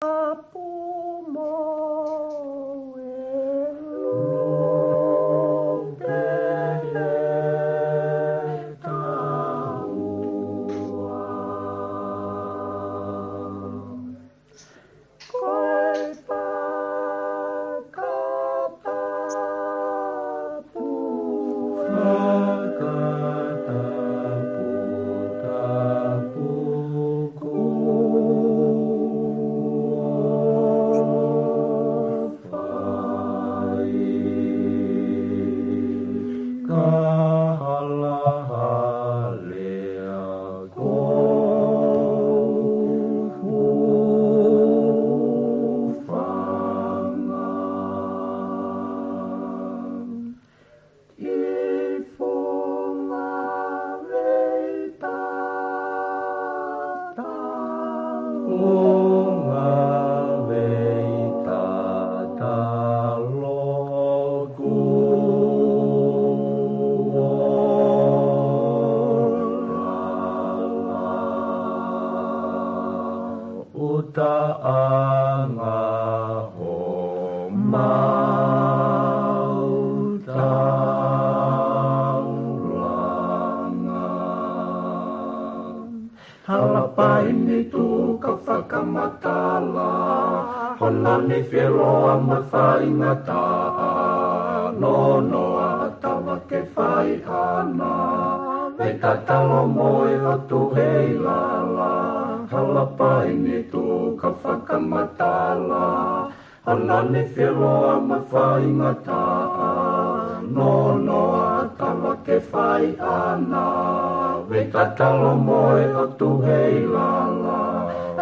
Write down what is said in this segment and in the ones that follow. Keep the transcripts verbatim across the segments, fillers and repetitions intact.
Tapu mo e lope he taua. Ko e fakatapu, fakatapu, tapu kuo fai. Ka halahalea ko hufanga. Ki funga vei tatalo. Funga vei tatalo kuo lala. Utaʻanga homau taulanga. Hala paini tuku ka fakamatala, hono nifi ʻe loa mo e faingataʻa, nonoa ʻa tava ke fai ʻana, vei tatalo mo e ʻOtu hei lala. Hala paini tuku ka fakamatala, hono nifi ʻe loa mo e faingataʻa, nonoa ʻa tava ke fai ʻana, vei tatalo mo e ʻOtu hei lala.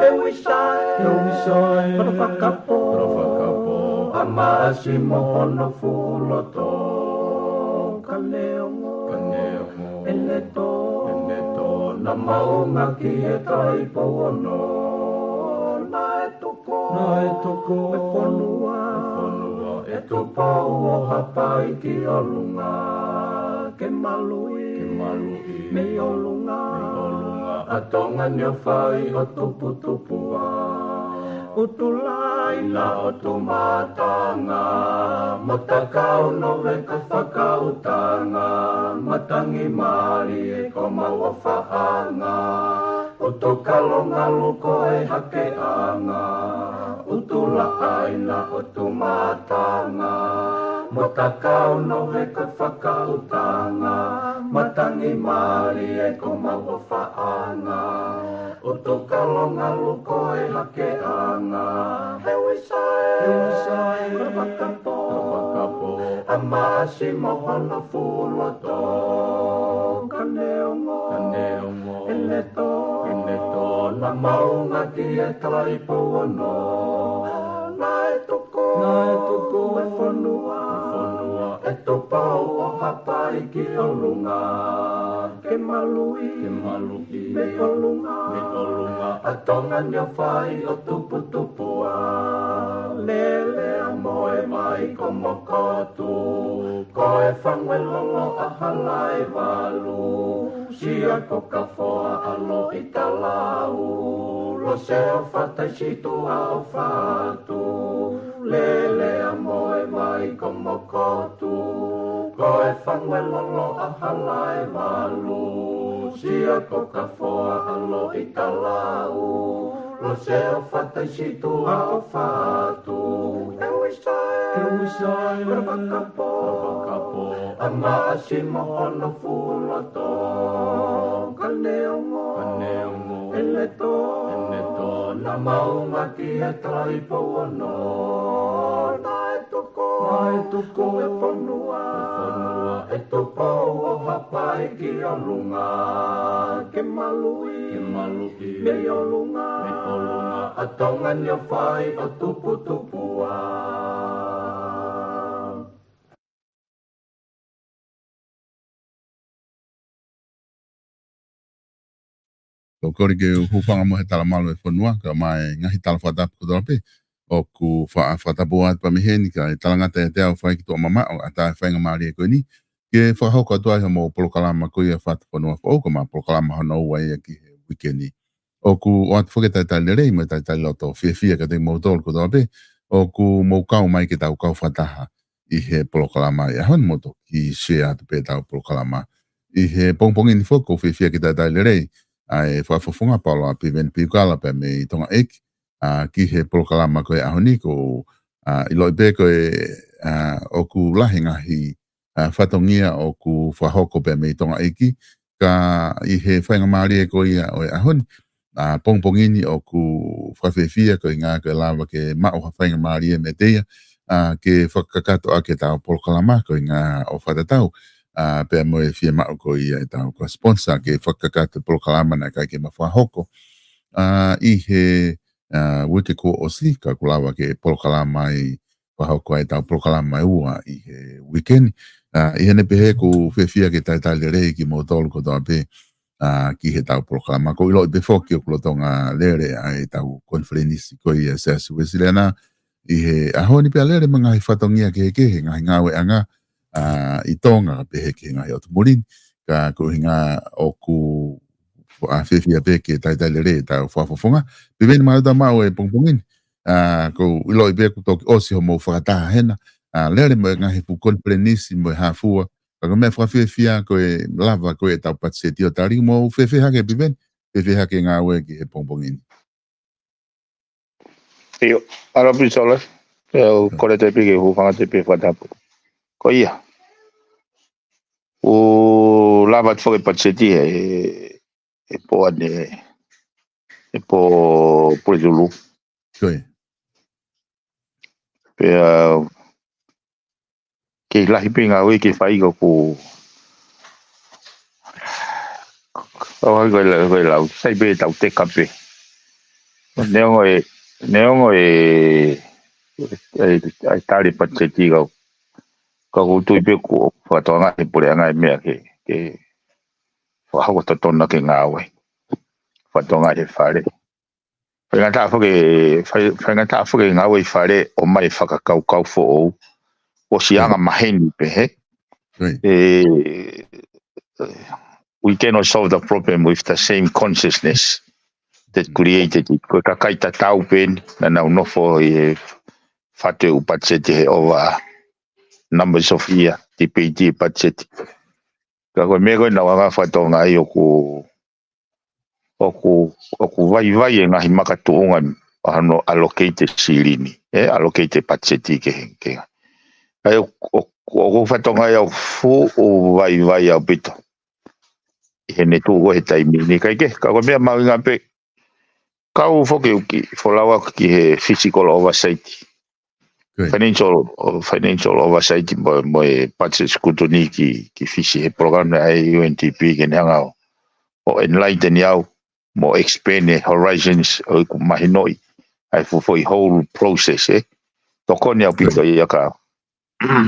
ʻE Uisa ē, ʻe Uisa ē, kolo fakapō, kolo fakapō, ʻa Maʻasi mo hono fuʻu loto, ka neongo, ka neongo ʻene tō, ʻene tō, naʻa maʻunga ki he Talaʻi Pouono, naʻe tuku, naʻe tuku e fonua, e fonua ʻe Tupou ʻo Haʻapai ki ʻolunga, ke maluʻi, ke maluʻi mei ʻolunga, mei ʻolunga ʻa Tonga ni ʻo fai ʻo tuputupuʻa. ʻUtulā ʻi na ʻotu mātanga, mo takau no ve ka fakautanga, matangi mālie ko mau ʻofaʻanga, ʻutu kalongalu ko e hakeʻanga, ʻutulaʻa ʻi na ʻotu mātanga, mo takau no ve ka fakautanga, matangi mālie ko mau ʻofaʻanga, ʻutu kalongalu ko e hakeʻanga. ʻE Uisa ē, ʻe Uisa ē, kolo fakapō, kolo fakapō, ʻa Maʻasi mo hono fuʻu loto, ka neongo, ka neongo ʻene tō, ʻene tō, naʻa maʻunga ki he Talaʻi Pouono, naʻe tuku, naʻe tuku e fonua, e fonua ʻe Tupou ʻo Haʻapai ki ʻolunga, ke maluʻi, ke maluʻi mei ʻolunga, mei ʻolunga ʻa Tonga ni ʻo fai ʻo tuputupuʻa. Lele ʻa Moʻevai ko Mokotu, ko e fangu ʻe lolo ʻa Halaevalu, sia ko Kafoa ʻa Loʻitalau, Lose ʻo Fataisituʻa ʻo Fatu, Lele ʻa Moʻevai ko Mokotu, ko e fangu ʻe lolo ʻa Halaevalu, sia ko Kafoa ʻa Loʻitalau, Lose ʻo Fataisituʻa ʻo Fatu. ʻE Uisa ē, ʻe Uisa ē, kolo fakapō, kolo fakapō, ʻa Maʻasi mo hono fuʻu loto, ka neongo, ka neongo ʻene tō, ʻene tō, naʻa maʻunga ki he Talaʻi Pouono, naʻe tuku, naʻe tuku e fonua, e fonua ʻe Tupou ʻo Haʻapai ki ʻolunga, ke maluʻi, ke maluʻi mei ʻolunga, mei ʻolunga ʻa Tonga ni ʻo fai ʻo tuputupuʻa. Ko e kole ke u hūfanga mo e talamalu e fonua, kae ʻumaʻā e ngaahi tala fakatapu kotoa pē ʻoku fa-, fakatapu atu pē mei heni, kae talangata ʻiate au ʻa e faʻahi ki tuʻa mamaʻo, ʻa e faingamālie ko eni ke fakahoko atu ai hoʻomou polokalama ko ia Fatufonua Foʻou, ko ʻema polokalama hono ua ia ki he uike ni. ʻOku ʻoatu foki e talitali lelei mo e talitali loto fiefia kiate kimoutolu kotoa pē ʻoku mou kau mai ke tau kau fakataha ʻi he polokalama ʻi he ʻaho ni, mou toki share atu pē ʻetau polokalama. ʻI he pongipongi ni foki ʻoku ou fiefia ke talitali lelei ʻa e Fakafofonga Paula Piveni Piukala pea mei Tonga ʻEiki, ʻa, ki he polokalama ko e ʻaho ni. ʻOku, ʻa, ʻiloʻi pē ko e, ʻa, ʻoku lahi e ngaahi, ʻa, fatongia ʻoku fakahoko pea mei Tonga ʻEiki, ka ʻi he faingamālie ko ia ʻo e ʻaho ni, ʻa, pongipongi ni ʻoku fakafiefia koeʻuhinga ko e lava ke maʻu ha faingamālie meiate ia, ʻa, ke fakakakato ʻaki ʻetau polokalama koeʻuhinga ʻo fakatatau, ʻa, pea mo e fiemaʻu ko ia ʻetau kau sponsor ke fakakakato e polokalama naʻe ʻikai ke ma fakahoko, ʻa, ʻi he, ʻa, uike kuo ʻosi, ka kuo lava ke polokalama ai, fakahoko ai ʻetau polokalama ʻe ua ʻi he uike ni. ʻA, ʻi heʻene pehē ʻoku ou fiefia ke talitali lelei kimoutolu kotoa pē, ʻa, ki heʻetau polokalama. ʻOku ou ʻiloʻi pē foki ʻoku lolotonga lele ʻa ʻetau konifelenisi ko ia ʻa e Siasi Uēsiliana ʻi he ʻaho ni, pea lele mo e ngaahi fatongia kehekehe, ngaahi ngāueʻanga, ʻa, ʻi Tonga, pehē ki he ngaahi ʻotu muli ni, ka koeʻuhinga ʻoku, ʻa, fiefia pē ke talitali lelei ʻetau Fakafofonga. Piveni, mālō e tau maʻu e pongipongi ni. ʻA, ʻoku ou ʻiloʻi pē kuo toki ʻosi hoʻomou fakataha hena, ʻa, lele mo e ngaahi fuʻu konifelenisi mo e hā fua. Ka ko e meʻa fakafiefia ko e lava ko ē ʻetau patiseti ʻo tali. Mou fēfē hake, Piveni? Fēfē hake e ngāue ki he pongipongi ni? ʻIo, ʻalofi Sole, ʻe u kole atu pē ke u hūfanga atu pē he fakatapu. Ko ia, ʻoku lava atu foki e patiseti he, he pō ʻanenai, he pō Pulelulu. Ko ia. Pea kei lahi pē ngāue ke fai ka ʻoku, ʻoku ʻikai ko e la-, ko e lau, sai pē ʻetau teka pē. Neongo e, neongo e, e, e tali e patiseti ka, ka ʻoku ou tui pē ʻoku fakatokangaʻi ʻe he puleʻanga e meʻa ke, ke fakahoko totonu ʻaki e ngāue. Fakatokangaʻi ʻe he Fale. Faingataʻa foki, fai-, faingataʻa foki e ngāue ʻi Fale ʻo ʻomai e fakakaukau foʻou. ʻOsi anga maheni pē, hē? Right. E, we cannot solve the problem with the same consciousness that created it. Ko e kakai tatau pē eni, naʻa nau nofo ʻi he fatu e ʻū patiseti he ʻova numbers of year, tipeiti e patiseti. Ka ko e meʻa ko ē naʻa ku hanga ʻo fakatokangaʻi ʻoku, ʻoku, ʻoku vaivai e ngaahi makatuʻunga ʻa hono allocate e silini, ʻe allocate e patiseti ke, ke. ʻA ia ʻoku, ʻoku, ʻoku ou fakatokangaʻi ʻoku fuʻu vaivai ʻaupito ʻi heʻene tuʻu ko ē he taimi ni. Kae kehe, ka ko e meʻa mahuʻinga pē, kau foki ʻeku kiʻi folau atu ki he fiscal oversight. Good. Financial, financial oversight mo, mo e budget scrutiny ki, ki Fisi he polokalama ʻa e U N D P ke ne hanga ʻo, ʻo enlighten au, mo expand e horizons ʻo ʻeku mahinoʻi ʻa e fuʻu foʻi whole process, ē. Tokoni ʻaupito ia ka, ʻa,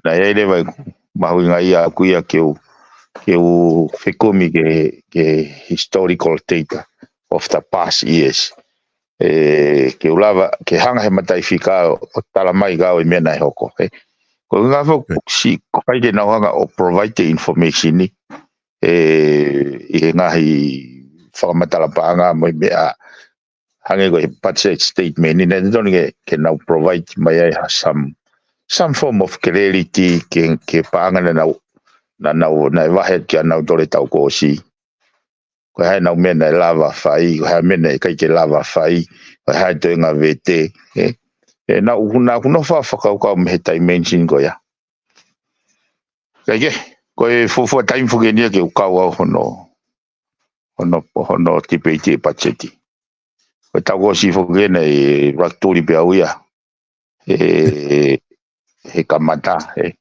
naʻe ʻi ai leva e mahuʻinga ia ʻaʻaku ia ke u, ke u fekumi ki he, ki he historical data of the past years. ʻE, ke u lava, ke hanga he mataʻifika ʻo, ʻo tala mai kiate au e meʻa naʻe hoko, ē. Ko e ngaahi foʻi, si, ko e ʻikai ke nau hanga ʻo provide the information ni, ē, ʻi he ngaahi fakamatala paʻanga mo e meʻa hangē ko e budget statement ni, naʻe totonu ke, ke nau provide mai ai ha some, some form of clarity ki he, ki he paʻanga naʻa nau, naʻa nau, naʻe vahe ki ai ʻa nautolu he taʻu kuo ʻosi. Ko e hā ʻenau meʻa naʻe lava fai, ko e hā e meʻa naʻe ʻikai ke lava fai, ko e hā e toenga vete, ē. ʻE, naʻa ku, naʻa ku nofo ʻo fakakaukau mei he dimension ko ia. Kae kehe, ko e fuofua taimi foki eni ia ke u kau au hono, hono, hono tipeiti e patiseti. Ko e taʻu kuo ʻosi foki eni ʻi he Raʻatuli pē au ia. ʻE, he kamata, ē.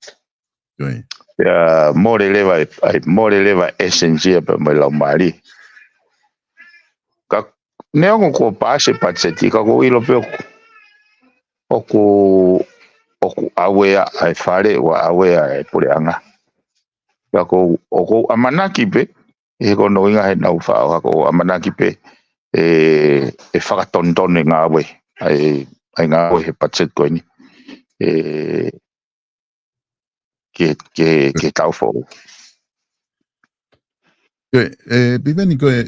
Pea mole leva, ʻa e mole leva essence ia pea mo e laumālie. Ka neongo kuo paasi e patiseti, ka ʻoku ou ʻilo pē ʻoku, ʻoku, ʻoku aware ʻa e Fale, ʻoku aware ʻa e puleʻanga. Ka ʻoku, ʻoku ou ʻamanaki pē, ʻi he ko hono ʻuhinga he naʻa ku faʻa ʻohake, ʻoku ou ʻamanaki pē, ʻe, ʻe fakatonutonu e ngāue, ʻa e, ʻa e ngāue he patiseti ko eni. ʻE, ke, ke, ke tau foʻou. Ko e, ʻe, Piveni, ko e,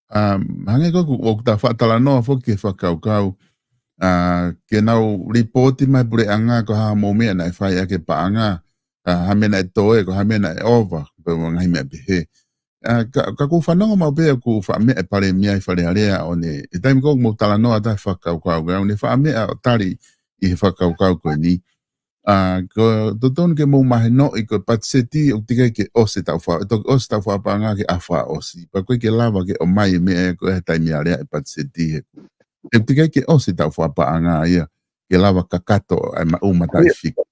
ʻA, hangē ko ē ʻoku, ʻoku ta faʻa talanoa foki ki he fakakaukau, ʻa, ke nau lipooti mai puleʻanga ko e hā hoʻomou meʻa naʻe fai ʻaki e paʻanga, ʻa, ha meʻa naʻe toe, ko e hā meʻa naʻe ova, pe ua ngaahi meʻa pehē. ʻA, ka, ka ʻoku ou fanongo maʻu pē ʻoku faʻa meʻa e palēmia ʻi Fale Alea ʻo ne, ʻi he taimi ko ē ʻoku mou talanoa atu he fakakaukau, ʻo ne faʻa meʻa ʻo tali ʻi he fakakaukau ko eni. ʻA, ʻoku totonu ke mou mahinoʻi ko e patiseti ʻoku teʻeki ai ke ʻosi e taʻu faka-, ʻe toki ʻosi e taʻu fakapaʻanga ke ʻaho fakaʻosi. Pea ʻoku ʻikai ke lava ke ʻomai e meʻa ko ē he taimi alea e patiseti he. ʻE teʻeki ai ke ʻosi e taʻu fakapaʻanga ia ke lava kakato ai maʻu mataʻifika.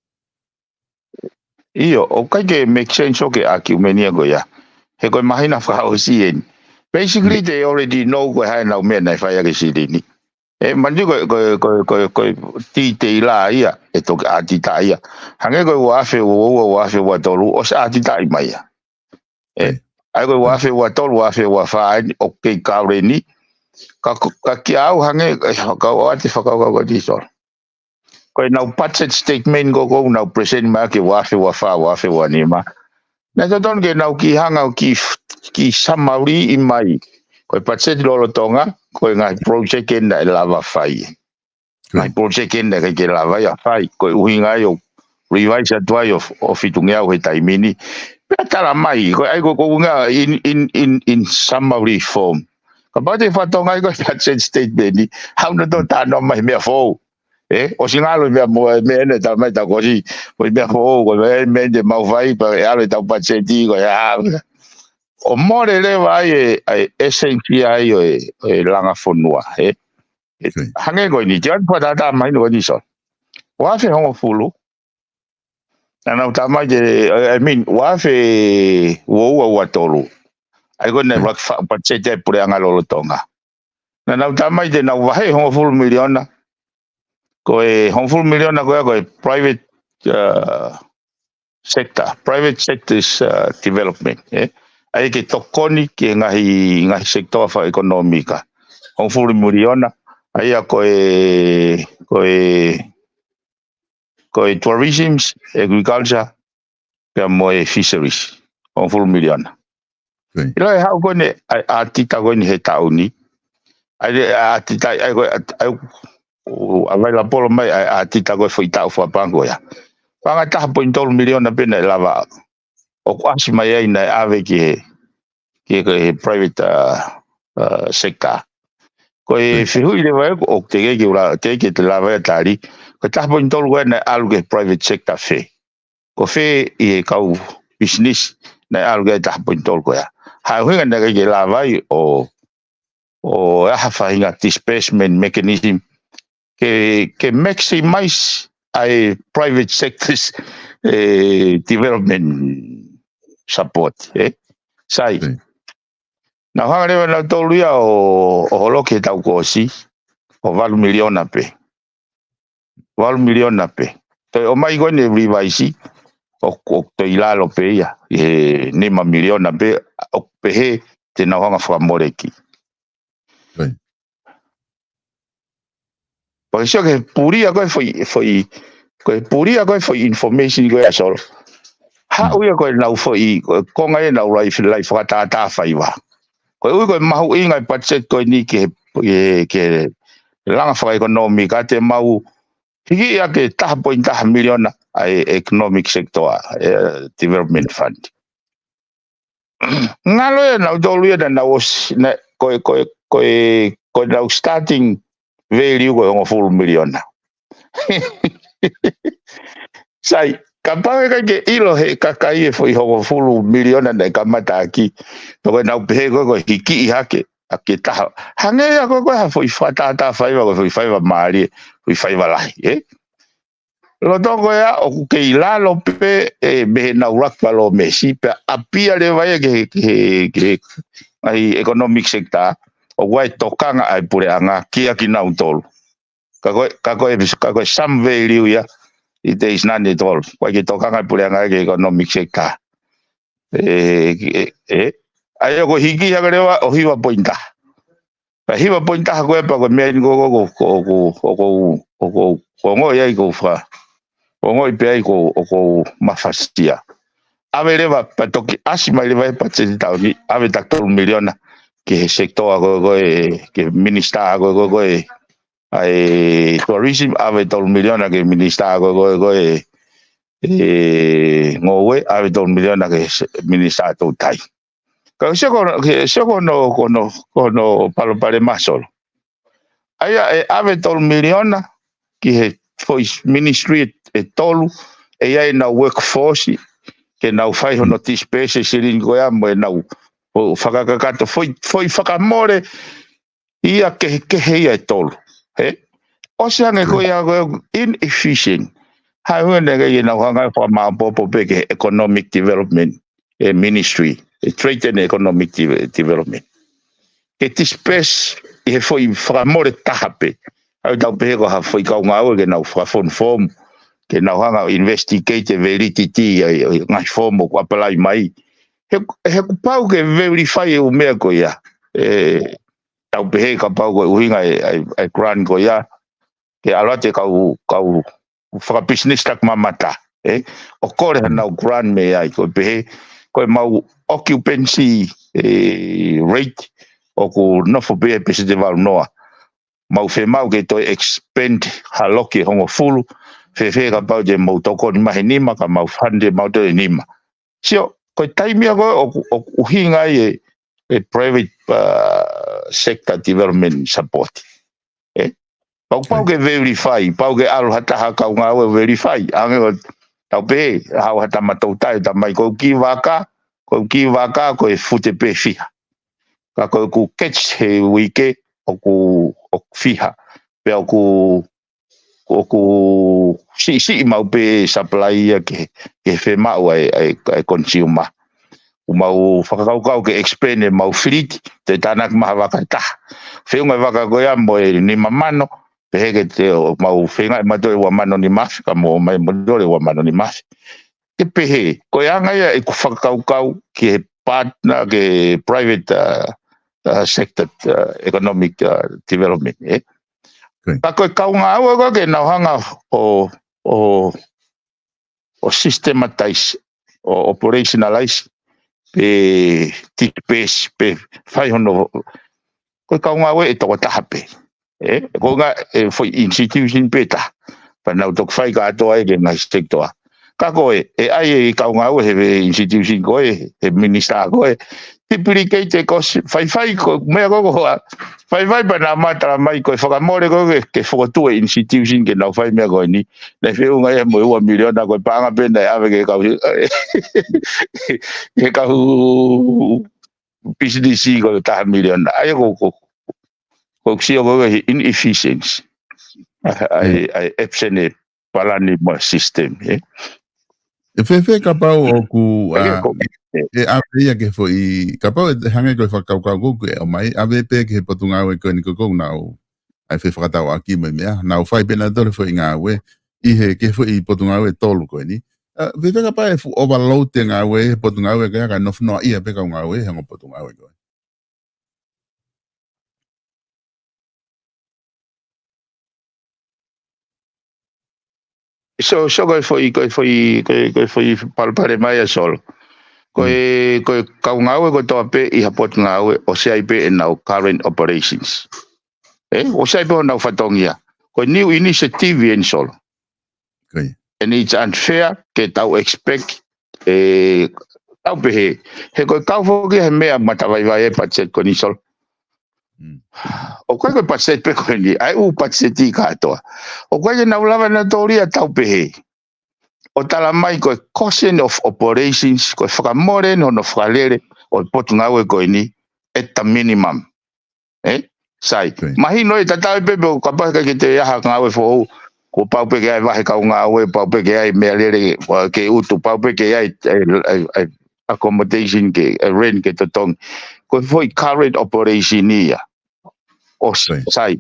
ʻIo, ʻoku ʻikai ke make sense ʻo ke ʻaki ʻumeʻia ko ia. He ko e māhina fakaʻosi eni. Basically, they already know ko e hā ʻenau meʻa naʻe fai ʻaki e silini. ʻE, manatuʻi ko e, ko e, ko e, ko e, ko e titei lā ia, ʻe toki ʻatitaʻi ia. Hangē ko e ua afe ua ua, ua afe ua tolu, ʻosi ʻatitaʻi mai ia. ʻE, ʻai ko e ua afe ua tolu, ua afe ua fā, eni ʻoku kei kau leni. Ka, ka kia au hangē, ʻe, ka ʻoatu e fakakaukau ko eni Solo. Ko ʻenau budget statement ko ē ʻoku nau present mai ʻaki ua afe ua fā, ua afe ua nima. Naʻe totonu ke nau kiʻi hanga ʻo kiʻi, kiʻi summary ʻi mai. Ko e budget lolotonga, ko e ngaahi project eni naʻe lava fai. Ngaahi project eni naʻe ʻikai ke lava ia fai. Ko e ʻuhinga ia ʻo revise atu ai ʻo, ʻo fitungeau he taimi ni. Pea tala mai, ko e ʻai ko e ʻuhinga in, in, in, in summary form. Kapau te fatongia ko e budget statement ni, haʻu nautolu ʻo talanoa mai meʻa foʻou. ʻE, ʻosi ngalo meʻa mo, meʻa eni tala mai taʻu kuo ʻosi, mo meʻa foʻou, ko e meʻa eni te mau fai, pea ʻe ʻalu e taʻu patiseti, ko e hā. ʻO mole leva ai e, e essence ai ʻo e, ʻo e langa fonua, ʻe. ʻE, hangē ko eni, te u ʻoatu e fakatātā mahino ko eni Solo. Ua afe hongofulu, naʻa nau tā mai te, I mean, ua afe ua ua ua tolu. ʻAi ko eni naʻe faka-, patiseti ai puleʻanga lolotonga. Naʻa nau tā mai te nau vahe hongofulu miliona. Ko e hongofulu miliona ko ia ko e private, uh, sector, private sector's, uh, development, ʻe. ʻAi ke tokoni ki he ngaahi, ngaahi sekitoa fakaʻekonōmika. Hongofulu miliona, ʻa ia ko e, ko e, ko e tourism, agriculture, pea mo e fisheries, hongofulu miliona. ʻIlo e haʻu ko eni, ʻa, ʻatita ko eni he taʻu ni. ʻAi, ʻatita, ʻai ko e, ʻai, ʻa, ʻa, ʻa, ʻa, ʻa, ʻa, ʻa, ʻatita ko e foʻi taʻu fakapaʻanga ko ia. Paʻanga taha poini tolu miliona pē naʻe lava. ʻOku ʻasi mai ai naʻe ʻave ki he, ki he, ki he private, uh, uh, sector. Ko e fehuʻi leva ʻe, ʻoku teʻeki ke u la-, teʻeki ke te lava ia tali. Ko e taha poini tolu ko ē naʻe ʻalu ki he private sector fē. Ko fē ʻi he kau business naʻe ʻalu ki he taha poini tolu ko ia. Hā e ʻuhinga naʻe ʻikai ke lava ai ʻo, ʻo ʻai ha faʻahinga disbursement mechanism ke, ke maximize ʻa e private sector's, ʻe, development support, ʻe. Sai. Naʻa nau hanga leva nautolu ia ʻo, ʻo holoki he taʻu kuo ʻosi, ʻo valu miliona pē. Valu miliona pē. Toe ʻomai ko eni e revise, ʻo, ʻo toe ʻi lalo pē ia, ʻi he nima miliona pē, ʻo pehē te nau hanga fakamoleki. Pea ke sio ki he pulia ko e foʻi, foʻi, ko e pulia ko e foʻi information ko ia Solo. Haʻu ia ko e nau foʻi, ko e konga ia nau lai, lai fakatātā faiva. Ko e ui ko e mahuʻinga e budget ko eni ki he, ki he, ki he langa fakaʻekonōmika te mau hiki ia ki he taha poini taha miliona ʻa e economic sector, ʻe, development fund. Ngalo ia nautolu ia naʻa nau ʻosi, naʻe, ko e, ko e, ko e, ko e nau starting value ko e hongofulu miliona. Sai, kapau ʻe ʻikai ke ʻilo he kakai e foʻi hongofulu miliona naʻe kamata ʻaki, ko e nau pehē ko e, ko e hikiʻi hake, ʻa e taha. Hangē ia ko e, ko e ha foʻi fakatātā faiva, ko e foʻi faiva mālie, foʻi faiva lahi, ʻe? Lolotonga ia ʻoku kei lalo pē ʻe mei he nau laki palōmesi pea ʻapia leva ia ki he, ki he, ki he ngaahi economic sector, ʻoku ʻi ai e tokanga ʻa e puleʻanga kia kinautolu. Ka ko e, ka ko e, ka ko e some value ia, it is none at all. ʻOku ʻi ai e tokanga ʻa e puleʻanga ki he economic sector. ʻE, ʻe, ʻe, ʻa ia ko e hiki hake leva ʻo hiva poini taha. Pea hiva poini taha ko e pea ko e meʻa eni ko, ko, ko, ko ongoʻi ai ko fa. Ongoʻi pē ai ko, ʻoku ou mafasia. ʻAve leva pea toki ʻasi mai leva he patiseti taʻu ni, ʻave taha tolu miliona. ki he sekitoa ko ē, ko ē, ki he minisitā ko ē, ko ē, ko ē, ʻa e tourism, ʻave tolu miliona ki he minisitā ko ē, ko ē, ko ē, ʻe, ngoue, ʻave tolu miliona ki he se-, minisitā toutai. Ka sio ko, ke, sio ko hono, ko hono, ko hono palopalema Solo. ʻA ia ʻe ʻave tolu miliona ki he foʻi ministry ʻe, ʻe tolu, ʻe ʻi ai ʻenau workforce, ke nau fai hono disperse e silini ko ia mo ʻenau, ʻo fakakakato foʻi, foʻi fakamole ia kehekehe ia ʻe tolu. He? ʻOsi ange ko ia ko e inefficient. Hai hua ne ke ia nau hanga ʻo fakamāʻopoʻopo pē ki he economic development, e ministry, e trade and economic de-, development. Ke disperse ʻi he foʻi fakamole taha pē. ʻA ia tau pehē ko ha foʻi kau ngāue ke nau fakafomu fomu, ke nau hanga ʻo investigate e validity ʻa e, ʻa e ngaahi fomu ʻoku apply mai. He, he kuo pau ke verify e ʻū meʻa ko ia. E, tau pehē kapau ko e ʻuhinga e, e, e grant ko ia, ke ʻalu atu e kau, kau fakapisinisi takimamata, ē? ʻO kole hanau grant mei ai, ko e pehē, ko e mau occupancy, e, rate, ʻoku nofo pē he peseti ʻe valu noa. Mau fiemaʻu ke toe expand ha loki ʻe hongofulu, fēfē kapau te mau tokoni mai he nima, ka mau fund ʻe mau toe nima. Sio, ko e taimi ia ko ē ʻoku, ʻoku ʻuhinga ai e, e private, uh, sector development support. Ē? Pau, pau ke verify, pau ke ʻalu ha taha kau ngāue verify. Ange ʻo tau pehē, haʻu ha tama toutai, tama mai ko e kiʻi vaka, ko e kiʻi vaka, ko e fute pē fiha. Ka ko ʻeku catch he uike, ʻoku, ʻoku fiha. Pea ʻoku ʻoku siʻisiʻi mau pē supply ia ke, ke fiemaʻu ʻa e, ʻa e, ʻa e consumer. ʻOku mau fakakaukau ke expand e mau fleet, te tānaki mai ha vaka ʻe taha. Feʻunga e vaka ko ia mo e nima mano, pehē ke te ʻo mau feinga ʻe mautolu ʻe ua mano nima afe, ka mo mai mautolu ʻe ua mano nima afe. Ke pehē, ko e anga ia ʻeku fakakaukau ki he partner, ki he private, uh, uh, sector, uh, economic, uh, development, ē? Ka ko e kau ngāue ko ē ke nau hanga ʻo, ʻo, ʻo systematize, ʻo operationalize, pe disperse, pe fai hono, ko e kau ngāue ʻe toko taha pē. Ē, ko e ngaahi, e foʻi institution pē taha. Pea nau toki fai kātoa ia ki he ngaahi sekitoa. Ka ko e, ʻe ʻai e kau ngāue he, he institution ko ē, he minisitā ko ē. Duplicate e cost, faifai ko, meʻa ko ē ko ā, faifai pea nau mātala mai ko e fakamole ko ē ke, ke fokotuʻu e institution ke nau fai meʻa ko eni. Naʻe feʻunga ia mo e ua miliona ko e paʻanga pē naʻe ʻave ki he kau, ki he kau pisinisi ko e taha miliona. ʻA ia ko, ko, ko e sio ko e inefficiency. ʻA e, ʻa e absent e palani mo e system, ē? ʻE fēfē kapau ʻoku, ʻa e, ʻe ʻave ia ki he foʻi, kapau ʻe hangē ko e fakakaukau ko ē ʻoku ʻomai, ʻave pē ki he potungāue ko eni ko ē ʻoku nau, ʻa e fefakatauʻaki mo e meʻa, nau fai pē nautolu e foʻi ngāue, ʻi he, ki he foʻi potungāue ʻe tolu ko eni. ʻA, fēfē kapau ʻe fuʻu overload e ngāue, he potungāue ko ia ka nofo noaʻia pē kau ngāue, he ongo potungāue ko ē. So, so ko e foʻi, ko e foʻi, ko e, ko e foʻi palopalema ia Solo. Ko e, ko e kau ngāue kotoa pē ʻi ha potungāue ʻoku ʻosi ʻi ai pē ʻenau current operations. Ē, ʻoku ʻosi ʻi ai pē honau fatongia. Ko e new initiative eni Solo. And it's unfair ke tau expect, ē, tau pehē. He ko e kau foki he meʻa matavaivai e budget ko eni Solo. ʻOku ʻikai ko e budget pē ko eni, ʻa e ʻū budget ʻi kātoa. ʻOku ʻikai ke nau lava nautolu ia tau pehē. ʻO tala mai ko e cost of operations, ko e fakamole eni hono fakalele ʻo e potungāue ko eni, at the minimum. Ē? Sai. Mahino ʻe tatau pē pe ʻoku kapau ʻe ʻikai ke toe ʻi ai ha ngāue foʻou, kuo pau pē ke ʻi ai vahe kau ngāue, pau pē ke ʻi ai meʻalele, ua ke utu, pau pē ke ʻi ai, e, e, e, accommodation ke, e, rent ke totongi. Ko e foʻi current operation ia. ʻO sai.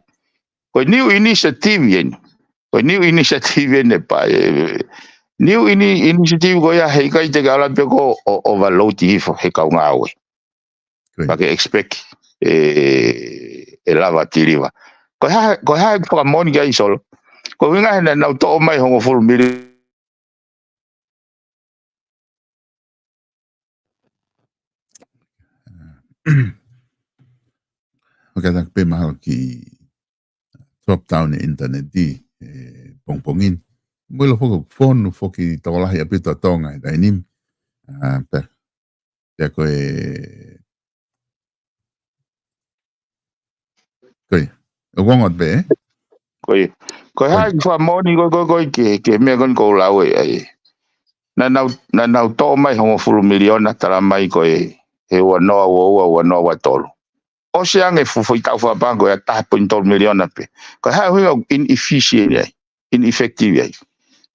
Ko e new initiative eni. Ko e new initiative eni pē, e, new ini-, initiative ko ia he ʻikai te ke ala pē ko ē ʻo overload hifo he kau ngāue. Pea ke expect, e, ʻe lava deliver. Ko e hā, ko e hā e fakamoʻoni ki ai Solo. Ko e ʻuhinga he naʻa nau toʻo mai hongofulu miliona. kātaki pē mahalo kiʻi drop down e ʻinitaneti he pongipongi ni. Mou ʻilo foki, fonu foki tokolahi ʻaupito ʻa Tonga he taimi ni. ʻA, pea, pea ko e, ko e, ʻoku ongo pē, ē? Ko e, ko e hā e fakamoʻoni ko e, ko e, ko e, ki he, ki he meʻa ko eni ʻoku ou lau ʻe, ʻa e. Naʻa nau, naʻa nau toʻo mai hongofulu miliona, tala mai ko e, he ua noa ua ua, ua noa ua tolu. ʻOsi ange e fuʻu foʻi taʻu fakapaʻanga ko ia, taha poini tolu miliona pē. Ko e hā e ʻuhinga ʻoku inefficient ai, ineffective ai?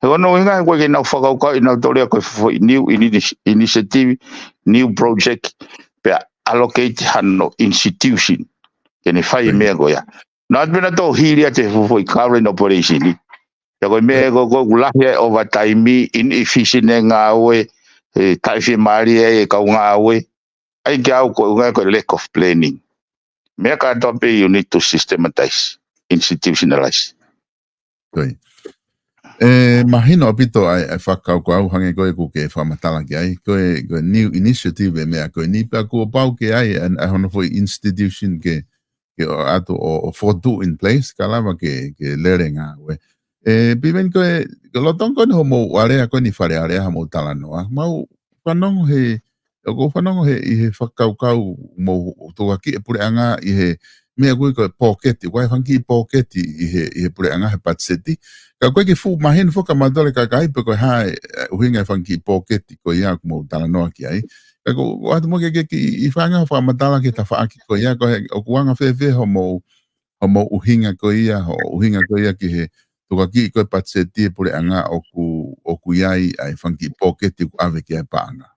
He ko hono ʻuhinga he ʻoku ʻikai ke nau fakakaukauʻi ʻe nautolu ia ko e fuʻu foʻi new ini-, initiative, new project, pea allocate hano institution ke ne fai e meʻa ko ia. Naʻa pē naʻa tau hili atu e fuʻu foʻi current operation ni. Pea ko e meʻa ko, ko e ʻoku lahi ai e overtime, inefficient e ngāue, ʻe taʻefiemālie ai e kau ngāue. ʻAi ke u ʻai ko e ʻuhinga ko e lack of planning. Meʻa kātoa pē you need to systematize, institutionalize. Ko ia. ʻE mahino ʻaupito ʻa e, ʻa e fakakaukau hangē ko ē ʻoku ke fakamatala ki ai. Ko e, ko e new initiative e meʻa ko eni pea kuo pau ke ʻi ai, ʻa e, ʻa e hono foʻi institution ke, ke ʻoatu ʻo, ʻo fokotuʻu in place, kae lava ke, ke lele ngāue. ʻE, Piveni ko e, ko e lolotonga ko eni hoʻomou alea ko eni Fale Alea hoʻomou talanoa. Mau fanongo he, ʻoku ou fanongo he, ʻi he fakakaukau mou tukuakiʻi e puleʻanga ʻi he meʻa ʻoku ui ko e pōketi, ʻoku ʻi ai e fanga kiʻi pōketi ʻi he, ʻi he puleʻanga he patiseti. Ka ʻoku ʻikai ke fuʻu mahino foki kia mautolu e kakai pe ko e hā e, ʻe, ʻuhinga e fanga kiʻi pōketi ko ia ʻoku mou talanoa ki ai. Ka ʻoku, ʻoatu mo ke, ke, ke ʻi fanga fakamatala ki he tafaʻaki ko ia, ko e, ʻoku anga fēfē hoʻomou, hoʻomou ʻuhinga ko ia, hoʻo ʻuhinga ko ia ki he tukuakiʻi ko e patiseti e puleʻanga ʻoku, ʻoku ʻi ai ʻa e fanga kiʻi pōketi ʻoku ʻave ki ai e paʻanga.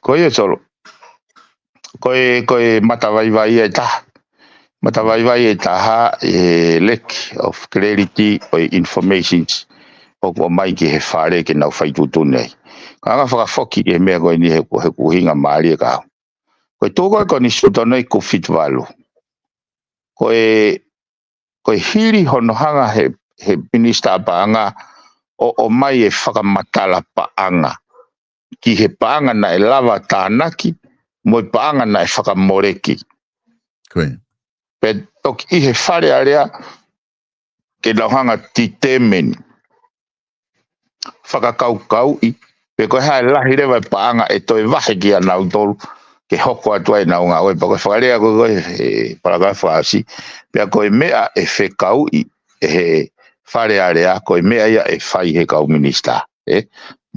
Ko ia Solo. Ko e, ko e matavaivai ia ʻe taha. Matavaivai ʻe taha ʻi he lack of clarity ʻo e informations ʻoku ʻomai ki he Fale ke nau fai tuʻutuʻuni ai. Ka anga fakafoki ki he meʻa ko eni he, he ʻuhinga mālie ka au. Ko e tuʻu ko ē ko eni Sutano ʻi he Covid valu. Ko e, ko e hili hono hanga he, he minisitā paʻanga ʻo, ʻomai e fakamatala paʻanga ki he paʻanga naʻe lava tānaki, mo e paʻanga naʻe fakamoleki. Ko ia. Pea toki ʻi he Fale Alea, ke nau hanga determine, fakakaukauʻi, pe ko e hā e lahi leva e paʻanga ʻe toe vahe kia nautolu, ke hoko atu ai ʻenau ngāue, pea ko e fakalea ko ē, ko e, he palakalafi fakaʻosi, pea ko e meʻa ʻe fekauʻi ʻe he Fale Alea, ko e meʻa ia ʻe fai he kau minisitā, ē?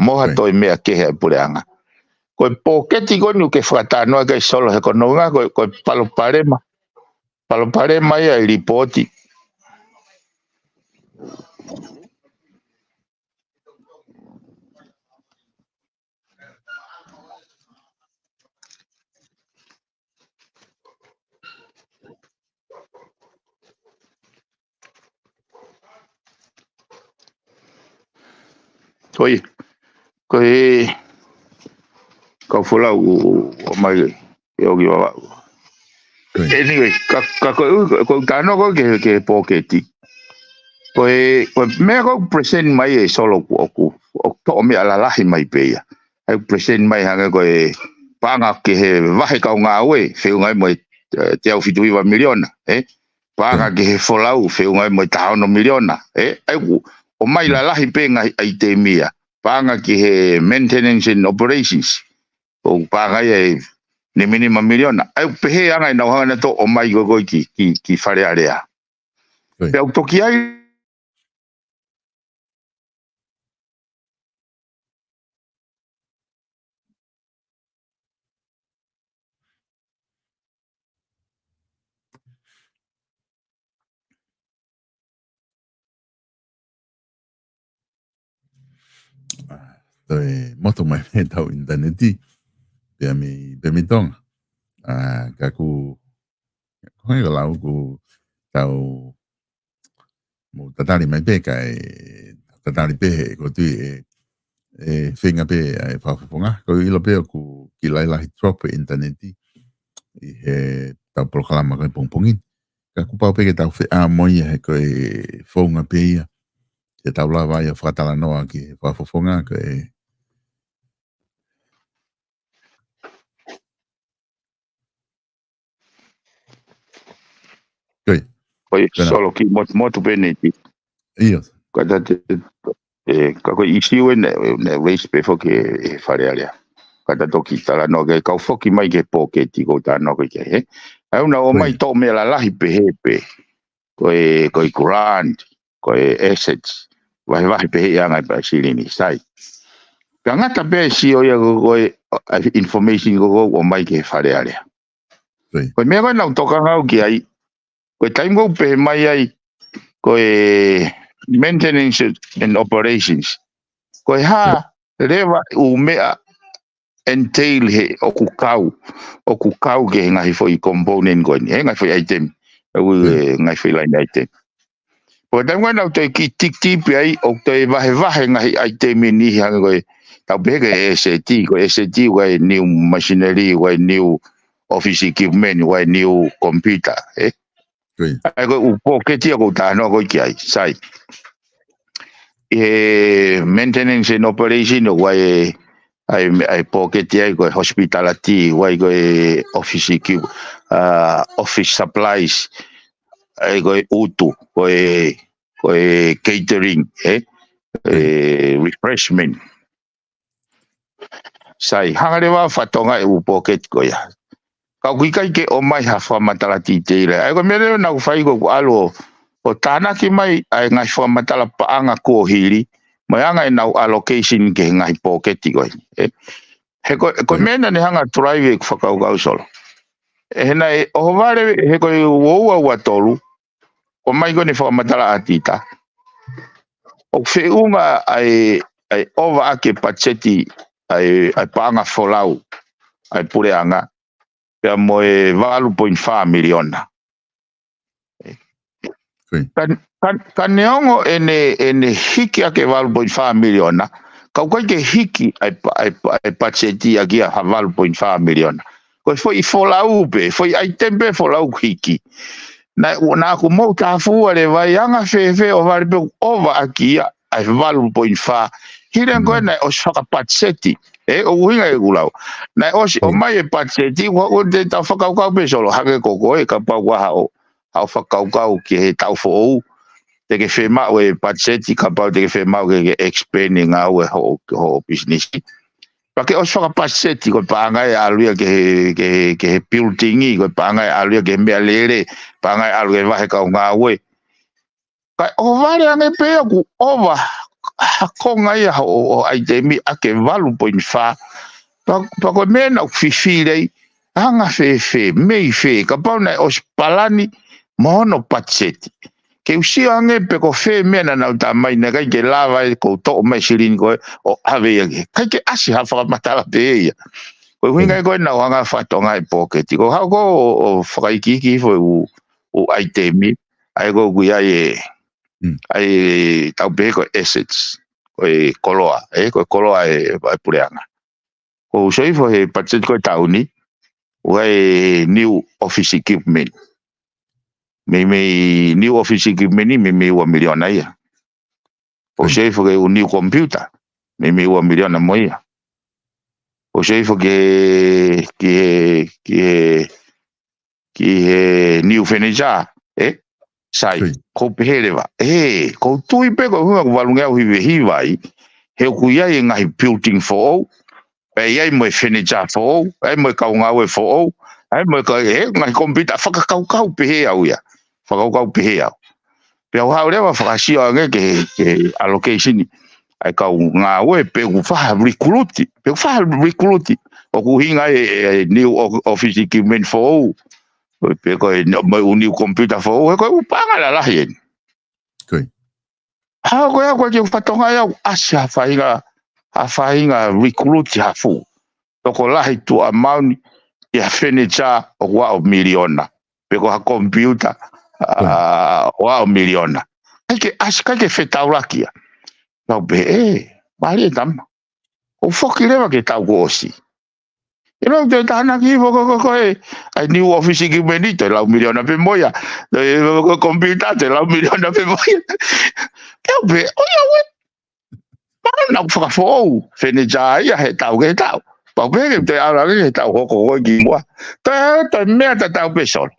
Mo ha Right. toe meʻa kehe ʻa e puleʻanga. Ko e pōketi ko eni ʻoku ke fakatalanoa ki ai Solo he ko hono ʻuhinga, ko e, ko e palopalema, palopalema ia ʻi he lipooti. Ko ia, ko e kau folau ʻo, ʻo, ʻomai ʻe ʻoki vavaʻu. Ko ia. Anyway, ka, ka ko e ʻu-, ko, ko e talanoa ko ē ki he, ki he pōketi. Ko e, ko e meʻa ko ē ʻoku present mai ʻe Solo ʻoku, ʻoku, ʻoku toʻo meʻa lalahi mai pē ia. ʻA ia ʻoku present mai hangē ko e paʻanga ki he vahe kau ngāue, feʻunga ai mo e, ē, teau fitu hiva miliona, ē? Paʻanga Ko ia. ki he folau, feʻunga ai mo e taha ono miliona, ē? ʻA ia ʻoku ʻomai Ko ia. lalahi pē ngaahi ʻaitemi ia. Paʻanga ki he maintenance and operations, ʻoku paʻanga ia ʻe neminima miliona. ʻA ia ʻoku pehē anga ʻenau hanga nautolu ʻo ʻomai ko ē ko ē ki, ki, ki Fale Alea. Ko ia. Pea ʻoku toki ʻi ai ʻA, toe motu mai mei heʻetau ʻinitaneti, pea mei, pea mei Tonga. ʻA, ka ʻoku, ko e ʻuhinga lau ʻoku tau mou tatali mai pē kae tatali pē he ʻoku ou tui ʻe, ʻe feinga pē ʻa e fakafofonga. ʻOku ou ʻilo pē ʻoku kiʻi lahilahi drop e ʻinitaneti ʻi heʻetau polokalama ko ē pongipongi ni. Ka kuo pau pē ke tau feʻamoia he ko e founga pē ia te tau lava ai ʻo fakatalanoa ki he fakafofonga ko e Koi. Koi, Pena. Solo ki mot-, motu peneti. Ia. Ka ta te, e, ka ko e ʻīsiu ē naʻe, naʻe raise pē foki ʻe, ʻe Fale Alea. Ka ta toki talanoa ki ai, kau foki mai ki he pōketi ʻoku ou talanoa ki ai, he. ʻAi ʻo nau ʻomai Koi. Tō meʻa lalahi pehē pē. Ko e, ko e grant, ko e assets. Vahevahe pehē ʻa e ngaahi paʻa silini, sai. Ka ngata pē sio ia ko, ko e, ʻa e information ko, ko ʻomai ki he Fale Alea. Koi. Ko e meʻa ko ē naʻa ku tokanga au ki ai, ko e taimi ko ē ʻoku pehē mai ai, ko e maintenance and operations. Ko e hā leva ʻū meʻa entail he ʻoku kau, ʻoku kau ki he ngaahi foʻi component ko eni, he ngaahi foʻi item, ʻū, Koi. e, ngaahi foʻi line item. Ko e taimi ko ē naʻa ku toe kiʻi tiki tipi ai, ʻoku toe vahevahe ngaahi item ʻe niʻihi hangē ko e, tau pehē ko e asset, ko e asset, ko e new machinery, ko e new office equipment, ko e new computer, e? Koi. ʻAi ko e ʻū pōketi ia ʻoku ou talanoa ko ē ki ai, sai. ʻI he maintenance and operation ʻoku ʻi ai, ʻa e, ʻa e pōketi ai ko e hospitality, ʻoku ʻi ai ko e office equip-, ʻa, office supplies, ʻa e ko e ʻutu, ko e, ko e catering, e? E, refreshment. Sai, hanga leva ʻo fakatokangaʻi e ʻū pōketi ko ia. Ka ʻoku ʻikai ke ʻomai ha fakamatala titei lea. ʻAi ko e meʻa leva naʻa ku fai ko ʻeku ʻalu ʻo tānaki mai ʻa e ngaahi fakamatala paʻanga kuo hili, mo e anga ʻenau allocation ki he ngaahi pōketi ko ē. E, he ko, ko e meʻa naʻa ne hanga ʻo drive ʻeku fakakaukau Solo. ʻE he naʻe ʻohovale, he ko e ua ua ua tolu, ʻomai ko eni e fakamatala ʻa Tita. ʻOku feʻunga ʻa e, ʻa e ʻovaʻaki e patiseti ʻa e, ʻa e paʻanga folau ʻa e puleʻanga, pea mo e valu poini fā miliona. Koi. Ka, ka, ka neongo ʻene, ʻene hiki ʻaki e valu poini fā miliona, ka ʻoku ʻikai ke hiki ʻa e pa-, ʻa e pa-, ʻa e patiseti ʻaki ia ha valu poini fā miliona. Ko e foʻi folau pē, foʻi item pē folau ʻoku hiki. Naʻa, naʻa ku mou tāfua leva ai anga fēfē ʻohovale pē ʻoku ʻovaʻaki ia ʻa e valu poini fā. Hili ange ko ē Mm. naʻe ʻosi fakapatiseti. E, ʻoku ʻuhinga ʻeku lau. Naʻe ʻosi Mm. ʻomai e patiseti, ʻoku, ʻoku te tau fakakaukau pē Solo, hangē ko koe, kapau ʻoku ʻi ai haʻo, haʻo fakakaukau ki he taʻu foʻou. Te ke fiemaʻu e patiseti, kapau te ke fiemaʻu ke, ke expand e ngāue hoʻo, hoʻo business. Pea ke ʻosi fakapatiseti, ko e paʻanga ʻe ʻalu ia ki he, ki he, ki he building, ko e paʻanga ʻe ʻalu ia ki he meʻalele, paʻanga ʻe ʻalu ki he vahe kau ngāue. Kae ʻohovale ange pē ia ʻoku ʻova ha konga ia ʻo, ʻo ʻaitemi ʻaki e valu poini fā. Pea, pea ko e meʻa naʻa ku fifili ai, anga fēfē, mei fē, kapau naʻe ʻosi palani mo hono patiseti. Ke u sio ange pe ko fē meʻa naʻa nau tā mai, naʻe ʻikai ke lava ʻe koe ʻo toʻo mai e silini ko ē ʻo ʻave ia ki he. ʻIkai ke ʻasi ha fakamatala pē ia. Ko e ʻuhinga Mm. ia ko ē naʻa ku hanga ʻo fakatokangaʻi e pōketi. Ko e haʻu ko ē ʻo, ʻo fakaikiiki hifo e ʻū, ʻū ʻaitemi, ʻa ia ko ē ʻoku ʻi ai e, Mm. ʻa e tau pehē ko e assets, ko e koloa, e, ko e koloa e, ʻa e puleʻanga. ʻOku ou sio hifo he patiseti ko ē taʻu ni, ʻoku ʻi ai e new office equipment. Meimei new office equipment ni, meimei ua miliona ia. ʻOku ou Mm. sio hifo ki he ʻū new computer, meimei ua miliona mo ia. ʻOku ou sio hifo ki he, ki he, ki he, ki he new furniture, e? Sai, Sai. ʻOku ou pehē leva. E, ʻoku ou tui pē ko e ʻuhinga ʻoku valungeau hivehiva ai, he ʻoku ʻi ai e ngaahi building foʻou, pea ʻi ai mo e furniture foʻou, ʻi ai mo e kau ngāue foʻou, ʻi ai mo e ka-, e, ngaahi computer fakakaukau pehē au ia. Fakakaukau pehē au. Pea u haʻu leva ʻo fakasio ange ki he, ki he allocation ʻa e kau ngāue pe ʻoku faʻa recruit, pe ʻoku faʻa recruit. ʻOku ʻuhinga e, e, e new o-, office equipment foʻou. Pe ko e, mo e ʻū new computer foʻou, he ko e ʻū paʻanga lalahi eni. Koi. Haʻu ko ē ʻoku ʻikai ke u fakatokangaʻi au ʻasi ha faʻahinga, ha faʻahinga recruit ha fuʻu tokolahi tuʻa mauni ʻi ha furniture ʻoku ua miliona. Pe ko ha computer, Koi. ʻa, ua miliona. ʻIkai ke ʻasi, ʻikai ke fetaulaki ia. Tau pehē, e, mālie tama. ʻOku foki leva ki he taʻu kuo ʻosi. ʻIlo, toe tānaki hifo ko, ko, ko e, ʻa e new office equipment, toe lau miliona pē mo ia. Toe, ko e computer, toe lau miliona pē mo ia. Pea u pehē, ʻoiauē. Mahalo naʻa ku fakafoʻou furniture ia he taʻu ki he taʻu. Pea u pehē ke toe ʻalu ange he taʻu hoko ko ē ki muʻa. Toe, toe meʻa tatau pē solo.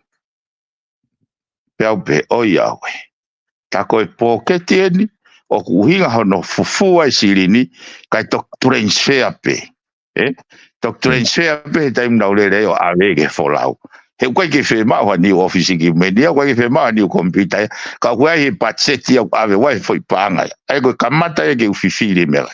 Pea u pehē, ʻoiauē. Tā ko e pōketi eni, ʻoku ʻuhinga hono fufū ʻa e silini, kae toki transfer pē. Ē? Toki transfer pē he taimi naʻa ku lele ai ʻo ʻave ki he folau. He ʻoku ʻikai ke fiemaʻu ha new office equipment ia, ʻoku ʻikai ke fiemaʻu ha new computer ia, ka ʻoku ʻi ai he patiseti ia ʻoku ʻave ʻo ʻai e foʻi paʻanga ia. ʻA ia ko e kamata ia ke u fifili e meʻa.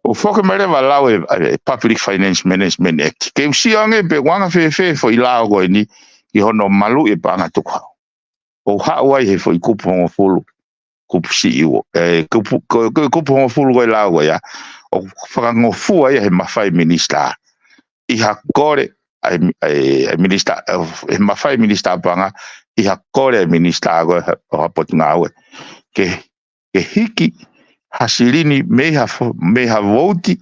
ʻOku foki mai leva ʻa e lau e, e Public Finance Management Act. Ke u sio ange pe ʻoku anga fēfē e foʻi lao ko eni ki hono maluʻi e paʻanga tukuhau. ʻOku haʻu ai he foʻi kupu hongofulu, kupu C E O, e, kupu, ko, ko, kupu hongofulu ko e lao ko ia, ʻoku fakangofua ia he mafai minisitā. ʻI ha kole, ʻa e, ʻa e, ʻa e minisitā, e, he mafai minisitā paʻanga, ʻi ha kole ʻa e minisitā ko ē ʻo ha potungāue. Ke, ke hiki ha silini mei ha fo-, mei ha vouti,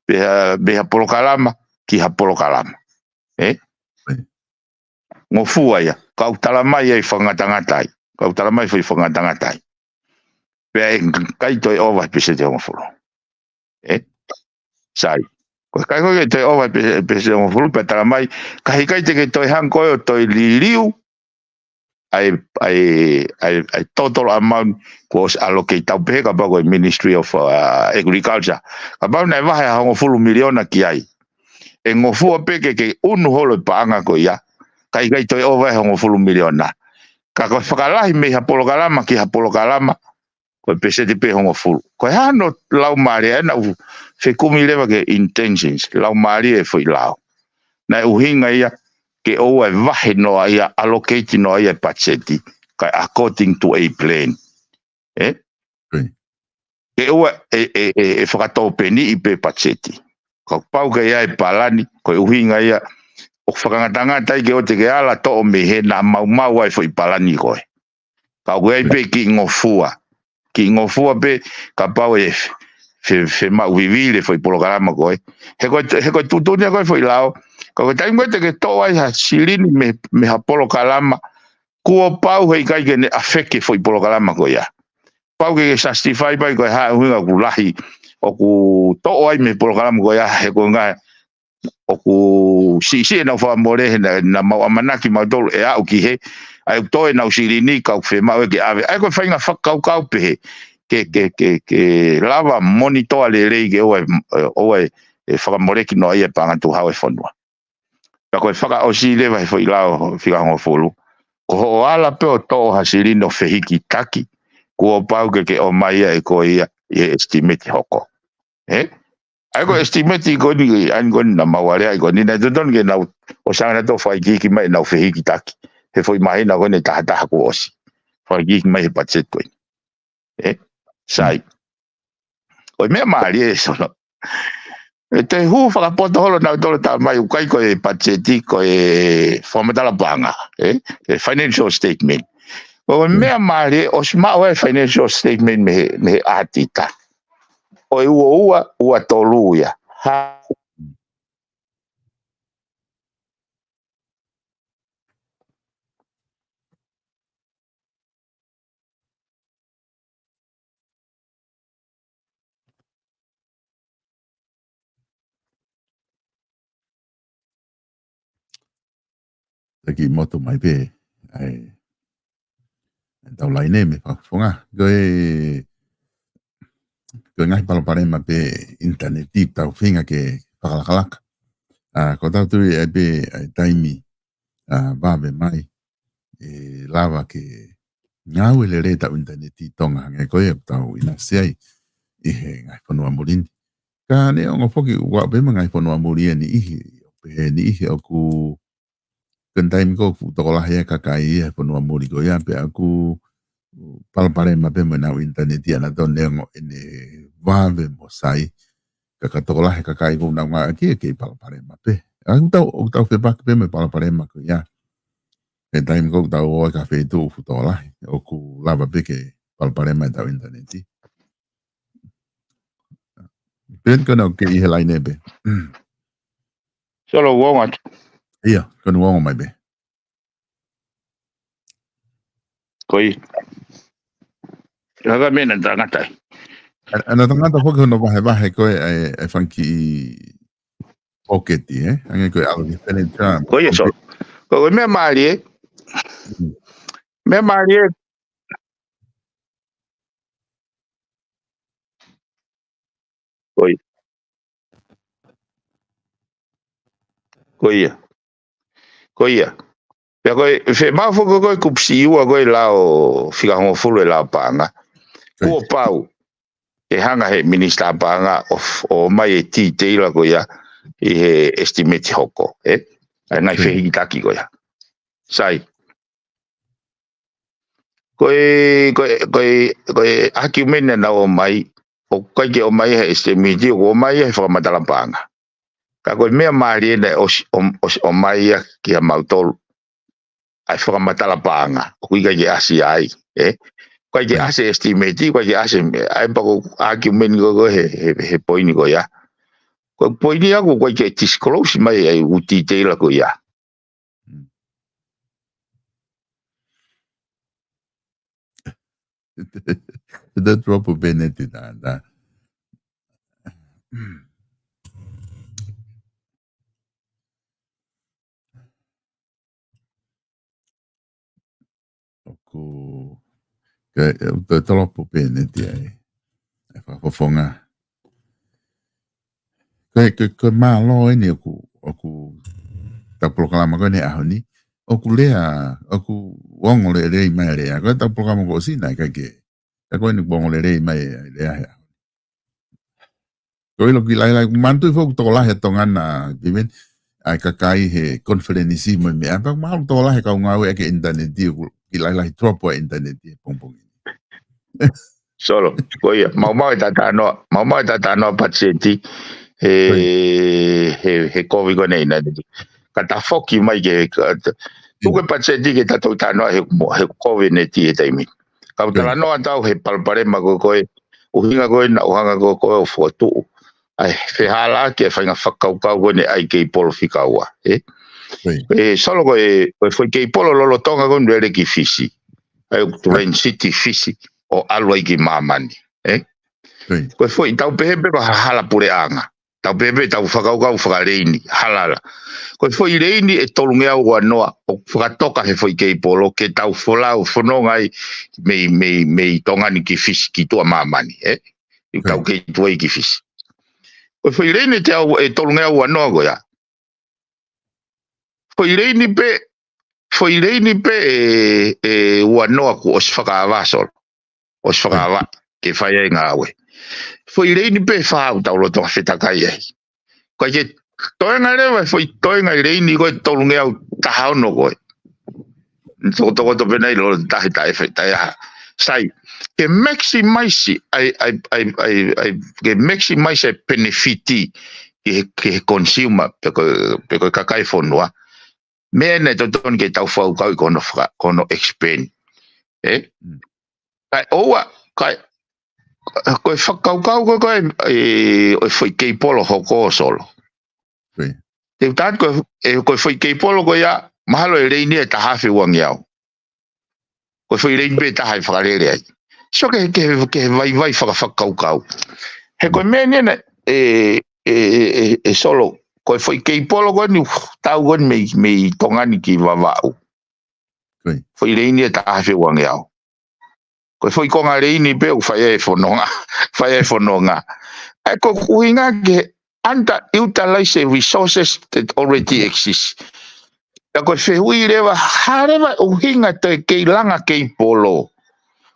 mei ha, mei ha polokalama, ki ha polokalama. Ē? Ngofua ia, kau tala mai ai fakangatangata ai, kau tala mai foʻi fakangatangata ai. Pea ʻe ʻikai toe ʻova he peseti hongofulu. Ē? Sai. Ko e ʻikai ko ē ke toe ʻova he pe-, peseti hongofulu, pea tala mai, ka he ʻikai te ke toe hanga ko ē ʻo toe liliu ʻa e, ʻa e, ʻa e, ʻa e total amount kuo ʻosi allocate, tau pehē kapau ko e Ministry of, uh, Agriculture. Kapau naʻe vahe ha hongofulu miliona ki ai. ʻE ngofua pē ke, ke ʻunu holo e paʻanga ko ia. Ka ʻikai toe ʻova he hongofulu miliona. Ka ko e fakalahi mei ha polokalama ki ha polokalama, ko e peseti pē hongofulu. Ko e hā hono laumālie, ʻa ia naʻa ku fekumi leva ki he intentions, laumālie e foʻi lao. Naʻe ʻuhinga ia ke ʻoua ʻe vahe noa ia, allocate noa ia e patiseti, kae according to a plan. Ē? Right. Ke ʻoua ʻe, ʻe, ʻe, ʻe fakatōpeniʻi pē patiseti. Kapau ʻoku ʻi ai e palani, ko e ʻuhinga ia, ʻoku fakangatangata ai ke ʻoua te ke ala toʻo mei he naʻa maumau ai e foʻi palani ko ē. Ka ʻoku ʻi ai pē kiʻi ngofua. Kiʻi ngofua pē kapau ʻe fe-, fe-, femaʻu vivili e foʻi polokalama ko ē. He ko e, he ko e tuʻutuʻuni ia ko ē e foʻi lao. Ka ko e taimi ko ē te ke toʻo ai ha silini mei, mei ha polokalama, kuo pau he ʻikai ke ne ʻafeki e foʻi polokalama ko ia. Pau ke ke justify pē ko e hā e ʻuhinga ʻoku lahi, ʻoku toʻo ai mei he polokalama ko ia, he ko e ngaahi ʻoku siʻisiʻi ʻenau fakamole he naʻa, naʻa mau ʻamanaki mautolu ʻe aʻu ki hē, ʻa ia ʻoku toe ʻenau silini ka ʻoku fiemaʻu ke ʻave. ʻA ia ko e faʻahinga fakakaukau pehē, ke, ke, ke, ke lava monitor lelei ke ʻoua, ʻoua ʻe fakamoleki noa ia e paʻanga tukuhau e fonua. Pea ko e fakaʻosi leva he foʻi lao fika hongofulu. Ko hoʻo ala pē ʻo toʻo ha silini ʻo fehikitaki, kuo pau ke ke ʻomai ia ʻe koe ia ʻi he estimate hoko. Ē? ʻA ia ko e estimate ko eni, ʻa eni ko eni naʻa mau aleaʻi ko eni, naʻe totonu ke nau ʻosi anga nautolu ʻo fakaikiiki mai ʻenau fehikitaki he foʻi māhina ko eni ʻe tahataha kuo ʻosi. Fakaikiiki mai he patiseti ko eni. Ē? Sai. Ko e meʻa mālie ē Solo. ʻE te hū fakapoto holo nautolu tala mai ʻoku ʻikai ko e patiseti, ko e fakamatala paʻanga. Ē? E financial statement. Ko e meʻa mālie, ʻosi maʻu e financial statement mei he, mei he ʻaotita. ʻO e ua ua, ua tolu ia. Ha. Taki moto mai pē, ʻa e, ʻa e tau laine mei fakafofonga. Ko e, ko e ngaahi palopalema pē ʻinitaneti tau feinga ke fakalakalaka. ʻA, ko tau tui ai pē, ʻa e taimi, ʻa, vave mai, ʻe lava ke ngāue lelei ʻetau ʻinitaneti ʻi Tonga hangē ko ia ʻoku tau ʻinasi ai ʻi he ngaahi fonua muli ni. Ka neongo foki ʻoku ʻi ai pē mo e ngaahi fonua muli ʻe niʻihi, ʻo pehē niʻihi ʻoku, ko e taimi ko ē ʻoku fuʻu tokolahi e kakai ʻi he fonua muli ko ia pea ʻoku palopalema pē mo ʻenau ʻinitaneti ʻanautolu neongo ʻene vave mo sai. Ka ko e tokolahi e kakai ʻoku nau ngāueʻaki ʻe kei palopalema pē. ʻA ia ʻoku tau, ʻoku tau fepaki pē mo e palopalema ko ia. He taimi ko ē ʻoku tau ō ai ki ha feituʻu fuʻu tokolahi, ʻoku lava pē ke palopalema ʻetau ʻinitaneti. Pea ko ena ʻoku ke ʻi he laine pē. Solo, ʻoku ongo atu? ʻIa, ko eni ʻoku ongo mai pē. Ko ia. Haka mena tangata ai. ʻA, ʻa e tangata foki hono vahevahe ko ē ʻa e, ʻa e fanga kiʻi pōketi, ē? Hangē ko e ʻalu ki Fenecham. Ko ia, Solo. Ko e meʻa mālie, ē? Mm. Meʻa mālie, ē? Ko ia. Ko ia. Ko ia. Pea ko e, fiemaʻu foki ko e kupu siʻi ua ko e lao fika hongofulu e lao paʻanga. Ko ia. Kuo pau ke hanga he minisitā paʻanga ʻo f-, ʻo ʻomai e titeila ko ia ʻi he estimate hoko, ē? ʻA e ngaahi, ko ia, fehikitaki ko ia. Sai. Ko e, ko e, ko e, ko e ʻakiumeni naʻa nau ʻomai, ʻoku ʻikai ke ʻomai he estimate, ʻoku ʻomai he fakamatala paʻanga. Ka ko e meʻa mālie naʻe ʻosi, ʻom-, ʻosi ʻomai ia kia mautolu ʻa e fakamatala paʻanga. ʻOku ʻikai ke ʻasi ai, ē? ʻIkai ke, right, ʻasi estimate, ʻikai ke ʻasi, ʻa e pea ko e ʻakiumeni ko, ko e he, he, he poini ko ia. Ko e poini ʻaku, ʻoku ʻikai ke disclose mai ʻa e ʻū titeila ko ia. Mm. That's what Bennett did, uh, the, ʻoku, ke, ʻe, te tolopo pē ne ti ai. ʻE fakafofonga. Ko e, ko e, ko e mālō eni ʻoku, ʻoku ʻetau polokalama ko eni ʻaho ni. ʻOku lea, ʻoku ongo lelei mai lea. Ko ʻetau polokalama kuo ʻosi naʻe ʻikai ke. Ka ko eni kuo ongo lelei mai lea he ʻaho ni. Ko e ʻilo kiʻi lahilahi, manatuʻi foki ʻoku tokolahi ʻa Tonga na, Steven, ʻa e kakai he konifelenisi mo e meʻa, pea mahalo ʻoku tokolahi e kau ngāue ʻaki e ʻinitaneti, ʻoku kiʻi lahilahi tuʻa pē ʻa e ʻinitaneti he pongipongi ni. Solo, ko ia, maumau e tatanoa, maumau e tatanoa patiseti, he, ko ia, he, he kovi ko eni ʻa e ʻinitaneti. Ka ta foki mai ke, ka, ta, tuku e, mm, patiseti ke ta toe tatanoa he, mo, he kovi ʻa e ʻinitaneti he taimi. Kau, ko ia, talanoa atu au he palopalema ko, ko e ʻuhinga ko ē naʻa ku hanga ko, ko ē ʻo fokotuʻu ʻa e fehālaaki e faʻahinga fakakaukau ko eni ʻa e keipolo fika ua, ē? Ko ia. Ē, Solo, ko e, ko e foʻi keipolo lolotonga ko eni ʻoku lele ki Fisi. ʻA ia ʻoku, ko ia, tuʻu ai ʻi Siti Fisi ʻo ʻalu ai ki māmani, ē? Ko ia. Ko e foʻi, tau pehē pē ko ha hala puleʻanga. Tau pehē pē, tau fakakaukau fakaleini, halala. Ko e foʻi leini ʻe tolungeau uanoa ʻoku fakatoka he foʻi keipolo ke tau folau fononga ai mei, mei, mei Tonga ni ki Fisi, ki tuʻa māmani, ē? ʻI, ko ia, tau kei tuʻu ai ki Fisi. Ko e foʻi leini ʻe teau, ʻe tolungeau uanoa ko ia. Foʻi leini pē, foʻi leini pē ʻe, ʻe uanoa kuo ʻosi fakaava, Solo. ʻOsi, ko ia, fakaava ke fai ai e ngāue. Foʻi leini pē ʻe fā ʻoku tau lolotonga fetakai ai. Ko e ke toenga leva, foʻi toenga leini ko e tolungeau taha ono ko ē. Tokotokoto pē nai lolo tahi taʻe fai, taʻe aha. Sai, ke maximize ai, ai, ai, ai, ai, ke maximize e benefit ki he, ki he consumer, pe ko, pe ko e kakai fonua. Meʻa naʻe totonu ke tau fakakaukauʻi ko hono faka-, ko hono expand. Ē? Mm. Kae ʻoua, kae, ko e fakakaukau ko, ko e, ē, ʻo e foʻi keipolo hoko, Solo. Ko ia. Te u tala atu ko e, ē, ko e foʻi keipolo ko ia, mahalo e leini ʻe taha afe uangeau. Ko e foʻi leini pē ʻe taha ʻe fakalele ai. So ke, ke, ke vaivai fakafakakaukau. He ko e meʻa ni ena, ē, ē, ē, ē, ē, Solo, ko e foʻi keipolo ko eni ʻoku tau ko eni mei, mei Tonga ni ki Vavaʻu. Ko ia. Foʻi leini ʻe taha afe uangeau. Ko e foʻi konga leini pē ʻoku fai ai e fononga, fai ai e fononga. ʻA ia ko e ʻuhinga ke underutilize e resources that already exist. Ka ko e fehuʻi leva, hā leva e ʻuhinga toe kei langa keipolo.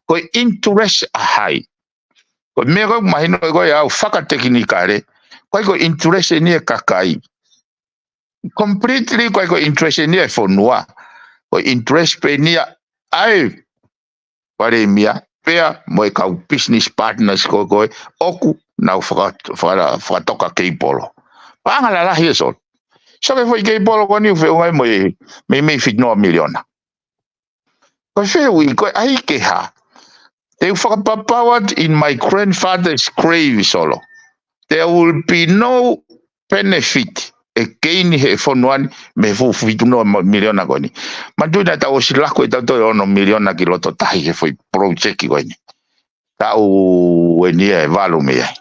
Ko e interest ʻa hai. Ko e meʻa ko ē mahino ko ē ʻa au fakatekinikale, ʻoku ʻikai ko e interest eni e kakai. Completely ʻoku ʻikai ko e interest eni e fonua. Ko e interest pē eni ʻa e Palēmia, pea mo e kau business partners ko, ko ē ʻoku nau faka-, faka-, fakatoka keipolo. Paʻanga lalahi ē, Solo. So ko e foʻi keipolo ko eni ʻoku feʻunga ai mo e, mei, mei fitungofulu miliona. Ko e fehuʻi, ko e ʻai ke hā? Te u fakapapau atu in my grandfather's grave, Solo. There will be no benefit ʻe keini he fonua ni mei he fuʻu fitu noa miliona ko eni. Manatuʻi naʻa tau ʻosi laku ʻe tautolu e ono miliona ki loto tahi he foʻi project ko eni. Taʻu eni ʻe valu mei ai.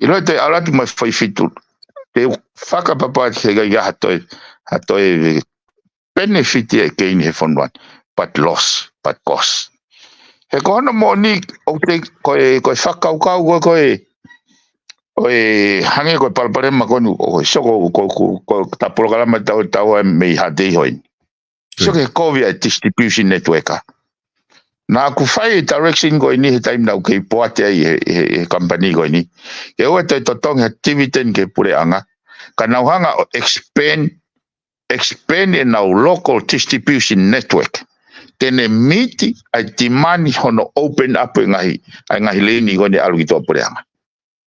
ʻIloʻi te ala atu mai foʻi fitu. Te u fakapapauʻi he ʻikai ha toe, ha toe benefit ʻe keini he fonua ni. But loss, but cost. He ko hono moʻoni, ʻoku te, ko e, ko e fakakaukau ko e, ko e, ko e hangē ko e palopalema ko eni, ʻoku sio ko, ko, ko, ko ʻeta polokalama tau, tau ʻa mei Haʻateiho eni. Sio ki he kovi ʻa e distribution network. Naʻa ku fai e direction ko eni he taimi naʻa ku kei poate ai he, he, he company ko eni. Ke ʻoua toe totongi ha dividend ki he puleʻanga. Ka nau hanga ʻo expand, expand ʻenau local distribution network. Ke ne meet ʻa e demand hono open up e ngaahi, ʻa e ngaahi lane ko eni ʻalu ki tuʻa puleʻanga.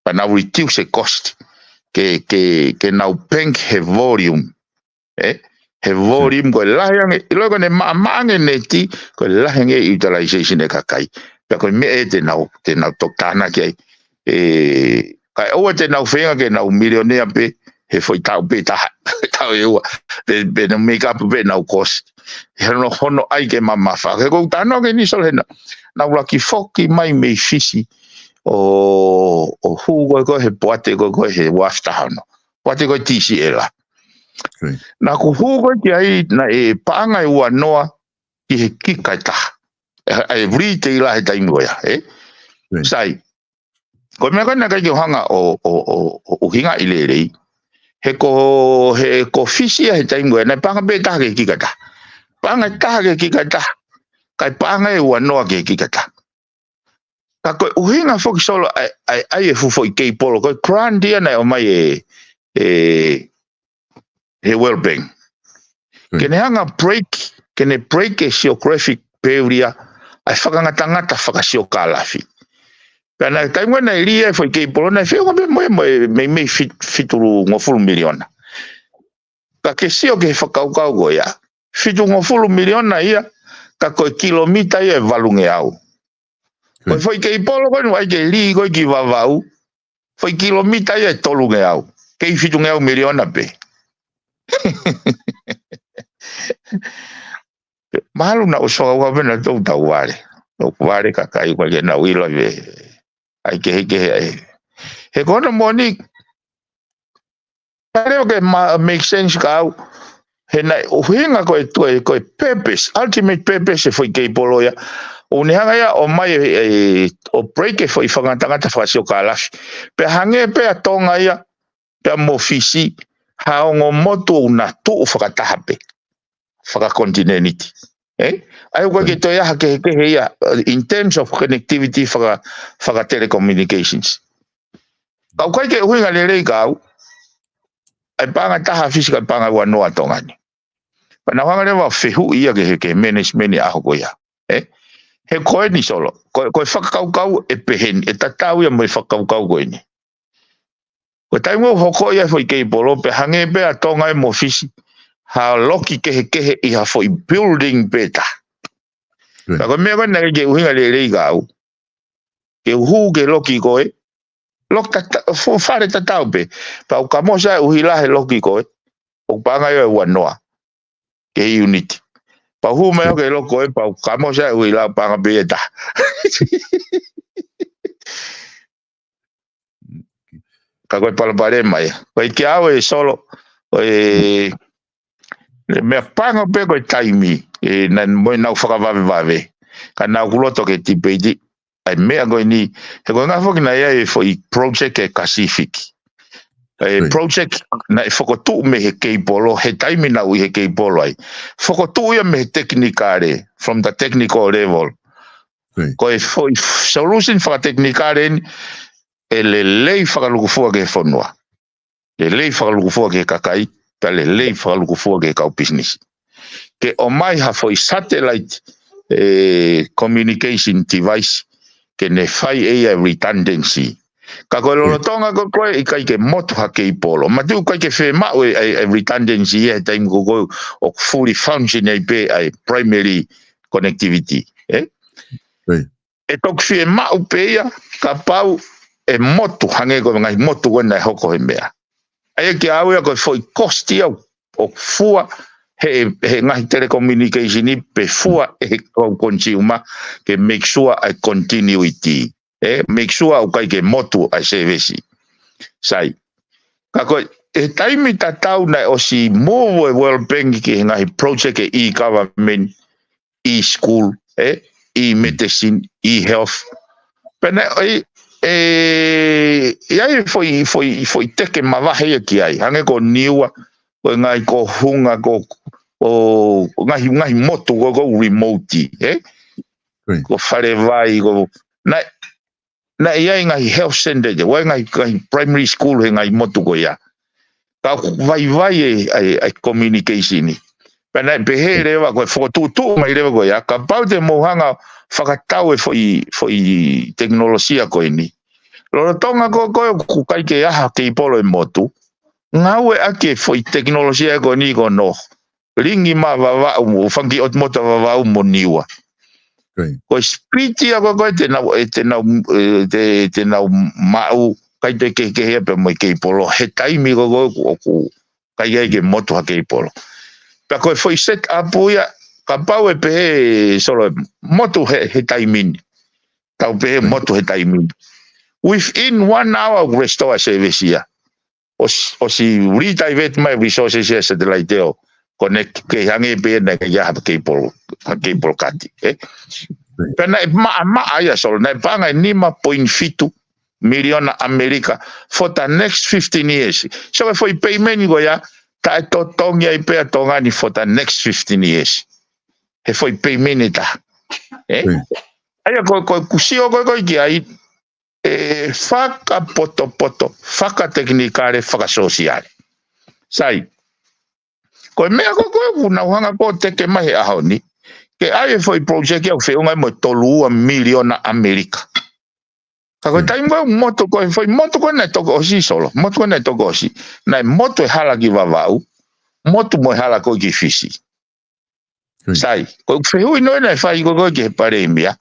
Pea nau reduce e cost. Ke, ke, ke nau bank he volume. ʻE, he volume ko e lahi ange, ʻiloʻi ko ʻene maʻamaʻa ange neti, ko e lahi ange utilization e kakai. Pea ko e meʻa ē te nau, te nau toki tānaki ai. ʻE, kae ʻoua te nau feinga ke nau milionea pē, he foʻi taʻu pē taha, taʻu ʻe ua, pē, pē nau make up pē nau cost. He hono, hono ʻai ke mamafa. He ko u tānoa ke ni solo hena, nau laki foki mai mei Fisi, ʻo, ʻo hū ko e ko e he poate ko e ko e he wharf taha ono. Poate ko e T C L. Naʻa ku hū ko e ki ai naʻe paʻanga ʻe ua noa ki he kika ʻe taha. ʻE, ʻe retailer he taimi ko ia, ē? Sai. Ko e meʻa ko ē naʻe ʻikai ke u hanga ʻo, ʻo, ʻo, ʻo ʻuhingaʻi lelei. He ko, he ko Fisi ia he taimi ko ia, naʻe paʻanga pē ʻe taha ki he kika ʻe taha. Paʻanga ʻe taha ki he kika ʻe taha. Kae paʻanga ʻe ua noa ki he kika ʻe taha. Ka ko e ʻuhinga foki solo ʻa e, ʻa e, ʻa e fuʻu foʻi keipolo, ko e grant ia naʻe ʻomai ʻe, ʻe, he World Bank. Ke ne hanga break, ke ne break e geographic barrier, ʻa e fakangatangata fakasiokālafi. Pea naʻe taimi ko ē naʻe lī ai foʻi keipolo naʻe feʻunga pē mo e, mo e, mei, mei fit-, fitu ngofulu miliona. Ka ke sio ki he fakakaukau ko ia. Fitu ngofulu miliona ia, ka ko e kilomita ia ʻe valungeau. Ko e foʻi keipolo ko eni ʻai ke lī ko ē ki Vavau. Foʻi kilomita ia ʻe tolungeau. Kei fitungeau miliona pē. Mahalo naʻa ʻosi fakakaukau pē naʻa tau tau vale. Tau vale kakai ko ē ke nau ʻilo pē. ʻAi ke he ke he ai. He ko hono moʻoni, ka leo ke ma-, make sense ka au. He naʻe ʻuhinga ko e tue, ko e purpose, ultimate purpose e foʻi keipolo ia. ʻO ne hanga ia ʻo ʻomai e, e, ʻo break e foʻi fakangatangata fakasiokālafi. Pea hangē pē ʻa Tonga ia, pea mo Fisi, ha ongo motu ʻoku na tuʻu fakataha pē. Fakakontinēniti. Ē? ʻAi ʻoku ʻikai ke toe ʻi ai ha kehekehe ia, uh, in terms of connectivity faka-, faka-telecommunications. Ka ʻoku ʻikai ke ʻuhinga lelei ka au, ʻa e paʻanga ʻe taha Fisi kae paʻanga ʻe ua noa Tonga ni. Pea nau hanga leva ʻo fehuʻi ia ki he, ki he management ʻaho ko ia. Ē? He ko eni solo, ko, ko e fakakaukau ʻe pehē ni, ʻe tatau ia mo e fakakaukau ko eni. Ko e taimi ʻoku hoko ia e foʻi keipolo pea hangē pē ʻa Tonga ia mo Fisi. Ha loki kehekehe ʻi ha foʻi building pē ʻe taha. Ka ko e meʻa ko ē naʻe ʻikai ke ʻuhinga lelei ka au. Ke u hū ki he loki ko ē. Loki tata-, fo-, fale tatau pē. Pea u kamosi ʻa e ʻuhila he loki ko ē. ʻOku paʻanga ia ʻe ua noa. Ki he unit. Pea u hū mai au ki he loki ko ē. Pea u kamosi ʻa e ʻuhila paʻanga pē ʻe taha. Ka ko e palopalema ia. Ko e kiate au ʻe solo, ʻo e, e meʻa pango pē ko e taimi, ʻe, naʻa mo ʻenau fakavavevave. Ka naʻa ku loto ke tipeiti, ʻa e meʻa ko eni, he ko e ngaahi foki naʻe ʻi ai e foʻi project ʻa e Pacific. E project naʻe fokotuʻu mei he keipolo, he taimi naʻa ku ʻi he keipolo ai. Fokotuʻu ia mei he tekinikale, from the technical level. Ko e foʻi solution fakatekinikale eni, ʻe lelei fakalukufua ki he fonua. Lelei fakalukufua ki he kakai, pea lelei fakalukufua ki he kau pisinisi. Ke ʻomai ha foʻi satellite, e, communication device, ke ne fai ʻe ia e redundancy. Ka ko e lolotonga ko ē ʻikai ke motu ha keipolo. Manatuʻi ʻikai ke fiemaʻu e, e, e redundancy ia he taimi ko ē ʻoku fully function ai pē ʻa e primary connectivity. Ē? ʻE toki fiemaʻu pē ia, kapau ʻe motu, hangē ko e ngaahi motu ko ē naʻe hoko he meʻa. ʻA ia ke ʻave ia ko e foʻi cost ia ʻoku fua he, he ngaahi telecommunication pe fua ʻe he kau consumer ke make sure ʻa e continuity. ʻE, make sure ʻoku ʻikai ke motu ʻa e service. Sai. Ka ko e, he taimi tatau naʻe ʻosi move ʻa e World Bank ki he ngaahi project ʻa e e-government, e-school, ʻe, e-medicine, e-health. Pea naʻe, ʻe, ʻe, ʻi ai foʻi, foʻi, foʻi teke mavahe ia ki ai. Hangē ko Niua, ko e ngaahi ko Hunga, ko, ʻo, ngaahi, ngaahi motu ko, ko remote, ʻe? Ko Falevai, ko, naʻe, naʻe ʻi ai ngaahi health center, ʻi ai ngaahi, ngaahi primary school he ngaahi motu ko ia. Ka ʻoku vaivai ʻa e, ʻa e, ʻa e communication. Pea naʻe pehē leva ko e fokotuʻutuʻu mai leva ko ia, kapau te mou hanga fakatau e foʻi, foʻi tekinolosia ko eni. Lolotonga ko, ko ē ʻoku ʻikai ke ʻi ai ha keipolo ʻe motu. Ngāueʻaki e foʻi tekinolosia ko eni ko hono lingi mai Vavaʻu, mo fanga kiʻi ʻotu motu ʻa Vavaʻu mo Niua. Ko e speed ia ko ē te nau, ʻe te nau, ʻe te, te nau maʻu, ʻikai toe kehekehe ia pea mo e keipolo. He taimi ko ē ʻoku, ʻoku ʻikai ai ke motu ha keipolo. Pea ko e foʻi set up ia, kapau ʻe pehē Solo motu he, he taimi ni. Tau pehē motu he taimi ni. Within one hour ʻoku restore service ia. ʻOsi, ʻosi redivert mai resources ia satellite ʻo connect ke hangē pē naʻe ʻikai ha keipolo, ha keipolo kati, ʻe? Pea naʻe maʻamaʻa ia Solo, naʻe paʻanga ʻe nima poini fitu miliona ʻAmelika for the next fifteen years. So e foʻi payment ko ia, taʻetotongi ai pē ʻa Tonga ni for the next fifteen years. He foʻi payment ʻe taha. ʻE? ʻA ia ko, ko e kuo sio ko ē ko ē ki ai, ʻe fakapotopoto, fakatekinikale, fakasōsiale. Sai. Ko e meʻa ko ē ʻoku nau hanga ko ē ʻo teke mai he ʻaho ni, ke ʻai e foʻi project ia ʻoku feʻunga mo e tolu ua miliona ʻAmelika. Ka ko e taimi ko ē motu ko ē, foʻi motu ko ē naʻe toki ʻosi Solo, motu ko ē naʻe toki ʻosi. Naʻe motu e hala ki Vavaʻu, motu mo e hala ko ē ki Fisi. Sai, ko e fehuʻi noa naʻe fai ko ē ki he palēmia.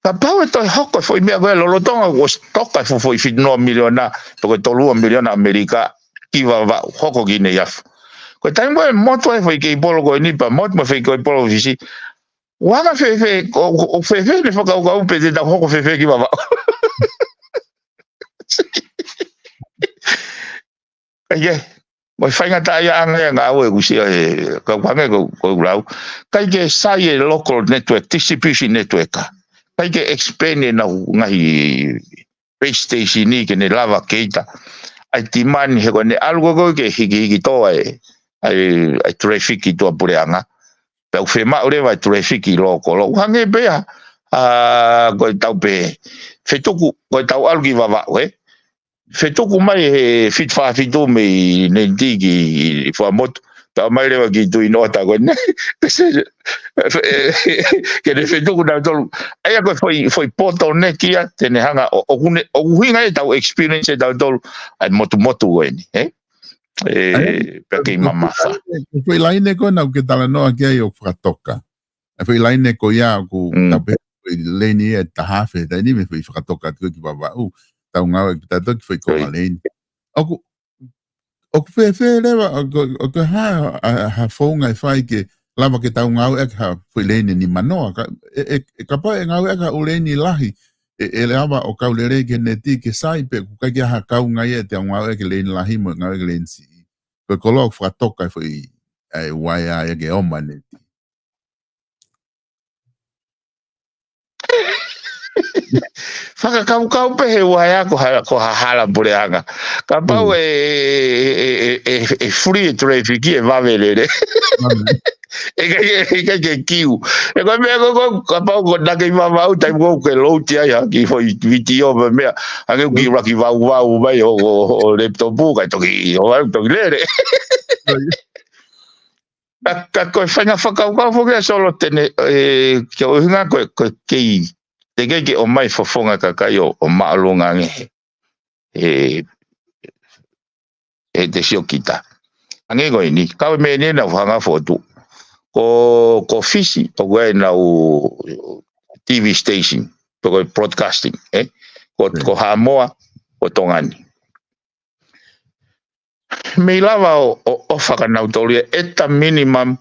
Kapau ʻe toe hoko e foʻi meʻa ko ē lolotonga kuo ʻosi toka e fuʻu foʻi fitu noa miliona, pe ko e tolu ua miliona ʻAmelika ki Vavaʻu, hoko ki Neiafu. Ko e taimi ko ē motu ai foʻi keipolo ko eni pea motu mo e foʻi keipolo Fisi. ʻOku anga fēfē, ʻo, ʻo fēfē ʻene fakakaukau pe te tau hoko fēfē ki Vavaʻu. ʻIkai ke, mo e faingataʻaʻiaʻanga ia ngāue ʻoku sio he, ka ʻoku hangē ko, ko lau. ʻIkai ke sai e local network, distribution network. ʻIkai ke expand ʻenau ngaahi base station ni ke ne lava ke ʻita ʻa e demand he ko ʻene ʻalu ko ē ke hikihiki tō ʻa e, ʻa e, ʻa e traffic ki tuʻapuleʻanga. Pea ʻoku fiemaʻu leva e traffic ʻi loko. ʻOku hangē pē ia, ʻa, ko e tau pē, fetuku, ko e tau ʻalu ki Vavaʻu, ʻe? Fetuku mai he fitu fā fitu mei Neinetī ki Fuaʻamotu. Tau mai leva ki Twin Otter ko eni. Ke ne fetuku nautolu. ʻA ia ko e foʻi, foʻi bottleneck ia, te ne hanga, ʻo, ʻoku ne, ʻoku ʻuhinga ʻetau experience ʻe tautolu, ʻa e motumotu ko eni, ʻe? ʻE, pea kei mamafa. Ko e foʻi laine ko ena ʻoku ke talanoa ki ai ʻoku fakatoka. ʻA e foʻi laine ko ia ʻoku tau pehē foʻi lane ia ʻe taha afe, taimi ni mei he foʻi fakatoka atu ki Vavaʻu. Tau ngāueʻaki pē tautolu ki he foʻi konga lane. ʻOku, ʻoku fēfē leva, ʻoku, ʻoku hā, ʻa, ha founga ʻe fai ke lava ke tau ngāueʻaki ha foʻi lane nimanoa. Ka, ʻe, ʻe, ʻe kapau ʻe ngāueʻaki ha ʻū lane lahi, ʻe, ʻe lava ʻo kau lelei ki he neti ke sai pe ʻoku ʻikai ke ʻi ai ha kaunga ia ʻe te ngāueʻaki e lane lahi mo e ngāueʻaki e lane siʻi. Ko e koloa ʻoku fakatoka e foʻi, ʻa e uaea ia ke ʻomai e neti. Fakakaukau pē he uaea ko ha, ko ha hala puleʻanga. Kapau ʻe, ʻe, ʻe, ʻe, ʻe free e traffic ʻe vave lelei. ʻE ʻikai, ʻe ʻikai ke kiu. ʻE ko e meʻa ko ē, ko, kapau ko ena kei Vavaʻu, taimi ko ē ke load ai ha kiʻi foʻi vitiō pe meʻa, hangē ko e kiʻi ʻuluaki vauvau mai ʻo, ʻo, ʻo laptop, kae toki, ʻo, ʻo toki lele. Ka, ka ko e faʻahinga fakakaukau foki ia Solo te ne, ʻe, ke ʻuhinga ko e, ko e kei, teʻeki ke ʻomai fofonga kakai ʻo, ʻo māʻolunga ange he, he, he te sio kita. Hangē ko eni, kau e meʻa ni naʻa ku hanga ʻo fokotuʻu. Ko, ko Fisi, ʻoku ʻi ai ʻenau T V station, pe ko e broadcasting, ʻe? Ko, ko Haʻamoa, ko Tonga ni. mei lava ʻo, ʻo, ʻo fakanautolu ia ʻeta minimum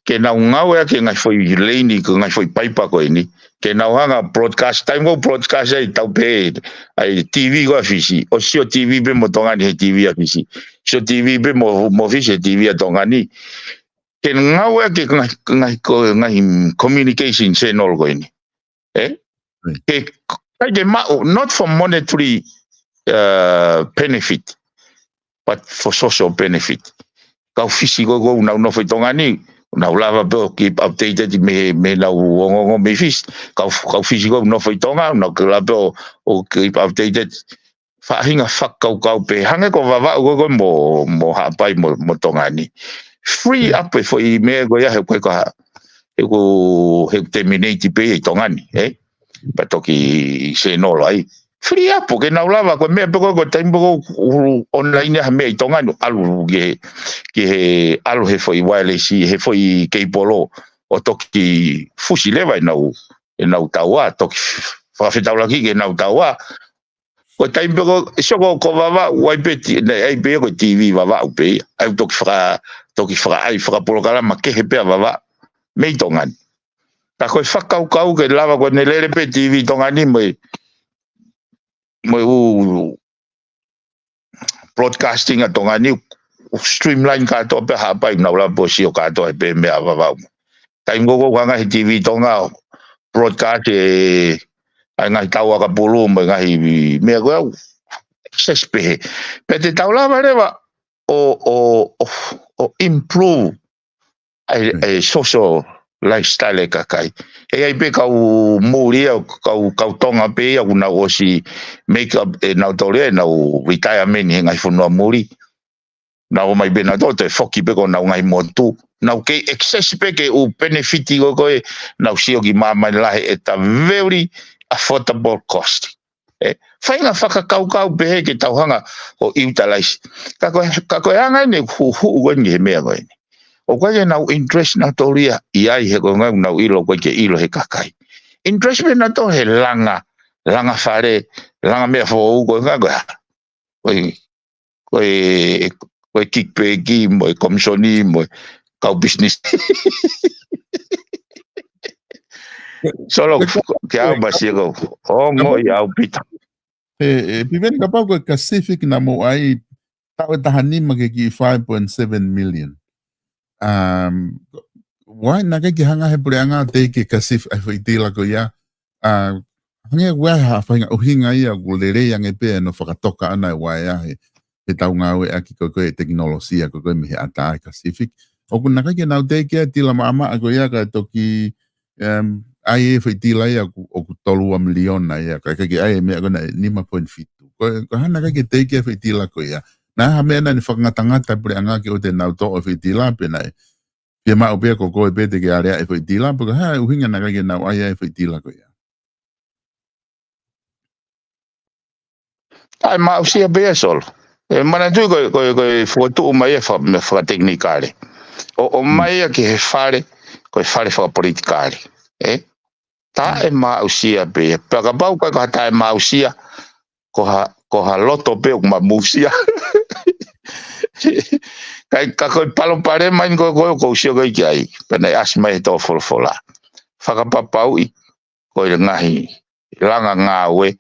ke nau ngāueʻaki e ngaahi foʻi leini, ko e ngaahi foʻi paipa ko eni. Ke nau hanga broadcast, taimi ʻoku broadcast ai tau pē, ʻai T V ko ē ʻa Fisi. ʻO sio T V pē mo Tonga ni he T V ʻa Fisi. Sio T V pē mo, mo Fisi he T V ʻa Tonga ni. Ke ngāueʻaki e ngaahi, ngaahi, ko, ngaahi communication channel ko eni. Eh? Ke, kai ke maʻu, not for monetary, uh, benefit, but for social benefit. Kau Fisi ko ē ʻoku nau nofo ʻi Tonga ni, nau lava pē ʻo keep updated mei, mei heʻenau ongoongo mei Fisi. Kau, kau Fisi ko ē ʻoku nofo ʻi Tonga, nau ke lava pē ʻo, ʻo keep updated. Faʻahinga fakakaukau pē, hangē ko Vavaʻu ko ē ko ē mo, mo Haʻapai mo, mo Tonga ni. Free up e foʻi meʻa ko ia he ko e ka, he ko, he terminate pē ʻi Tonga ni, eh? Pea toki sēnolo ai. Free up, ke nau lava, ko e meʻa pē ko ē, ko e taimi pē ko ē ʻoku online ha meʻa ʻi Tonga ni, ʻalu ki he, ki he, ʻalu he foʻi wireless, he foʻi keipolo, ʻo toki fusi leva ʻenau, ʻenau taua, toki fakafetaulaki ki heʻenau taua. Ko e taimi pē ko ē, sio ko, ko Vavaʻu, ʻai pē ti-, ne, ʻai pē ko e T V Vavaʻu pē ia. ʻAi toki faka-, toki fakaʻai, fakapolokalama kehe pē ʻa Vavaʻu mei Tonga ni. Ka ko e fakakaukau ke lava ko ʻene lele pē T V Tonga ni mo e, mo e ʻū broadcasting ʻa Tonga ni, ʻū streamline kātoa pē Haʻapai, nau lava pē ʻo sio kātoa he pē meʻa ʻa Vavaʻu. Taimi ko ē ʻoku hanga he T V Tonga ʻo broadcast e, ʻai ngaahi tau ʻakapulu mo e ngaahi meʻa ko ē ʻoku access pē he. Pea te tau lava leva ʻo, ʻo, ʻo, ʻo improve ʻa e, ʻa e social lifestyle e kakai. ʻE ʻi ai pē kau muli ia, kau, kau Tonga pē ia, ʻoku nau ʻosi make up ʻenau tole, ʻenau retirement he ngaahi fonua muli. Nau ō mai pē nautolu, toe foki pē ki honau ngaahi motu. Nau kei access pē ki he ʻū benefit ko ē, ko ē, nau sio ki māmani lahi at a very affordable cost. ʻE, faʻahinga fakakaukau pē he ke tau hanga ʻo utilize. Ka ko e, ka ko e anga eni huhuʻu ko eni he meʻa ko eni. ʻOku ʻikai ke nau interest nautolu ia, ʻi ai he ko e ʻuhinga ʻoku nau ʻilo ʻoku ʻikai ke ʻilo he kakai. Interest pē nautolu he langa, langa fale, langa meʻa foʻou ko e ʻuhinga ko e hā. Ko e, ko e, ko e kickback mo e komisoni mo e kau business. Solo, ke au masi ko. ʻO ngoi au pita. ʻE, ʻe, Piveni, kapau ko e Pacific naʻa mou ʻai, taʻu ʻe taha nima ke ki five point seven million. Um, why naʻe ʻikai ke hanga he puleʻanga ʻo teʻeki ke Pacific ʻai foʻi tila ko ia? Uh, hangē ʻoku ʻi ai ha faʻahinga ʻuhinga ia ʻoku lelei ange pē ʻenau fakatoka ʻana ʻe ʻi ai he, he tau ngāueʻaki ko ē ko e tekinolosia ko ē ko ē mei he ʻatā ʻa e Pacific. ʻOku naʻe ʻikai ke nau teʻeki ke tila maʻamaʻa ko ia kae toki, um, ʻai e foʻi tila ia ʻoku, ʻoku tolu ua miliona ia, kae ʻikai ke ʻai e meʻa ko ena ʻe nima poini fitu. Ko, ko e hā naʻe ʻikai ke teʻeki e foʻi tila ko ia? Naʻe ʻi ai ha meʻa naʻa ne fakangatangata e puleʻanga ke ʻoua te nau toʻo e foʻi tila pe naʻe fiemaʻu pē ia ko koe pē te ke aleaʻi e foʻi tila, pe ko e hā e ʻuhinga naʻe ʻikai ke nau ʻai ai e foʻi tila ko ia? Taʻemaʻusia pē ia, Solo. ʻE, manatuʻi ko e, ko e, ko e fokotuʻu mai ia fa-, meʻa fakatekinikale. ʻO, ʻomai ia ki he fale, ko e fale fakapolitikale. ʻE? Taʻemaʻusia pē ia. Pea kapau ko e ko ha taʻemaʻusia, ko ha, ko ha loto pē ʻoku mamusia. Kae, ka ko e palopalema eni ko, ko, ko u sio ko ē ki ai. Pea naʻe ʻasi mai he tō folofola. Fakapapauʻi ko e ngaahi langa ngāue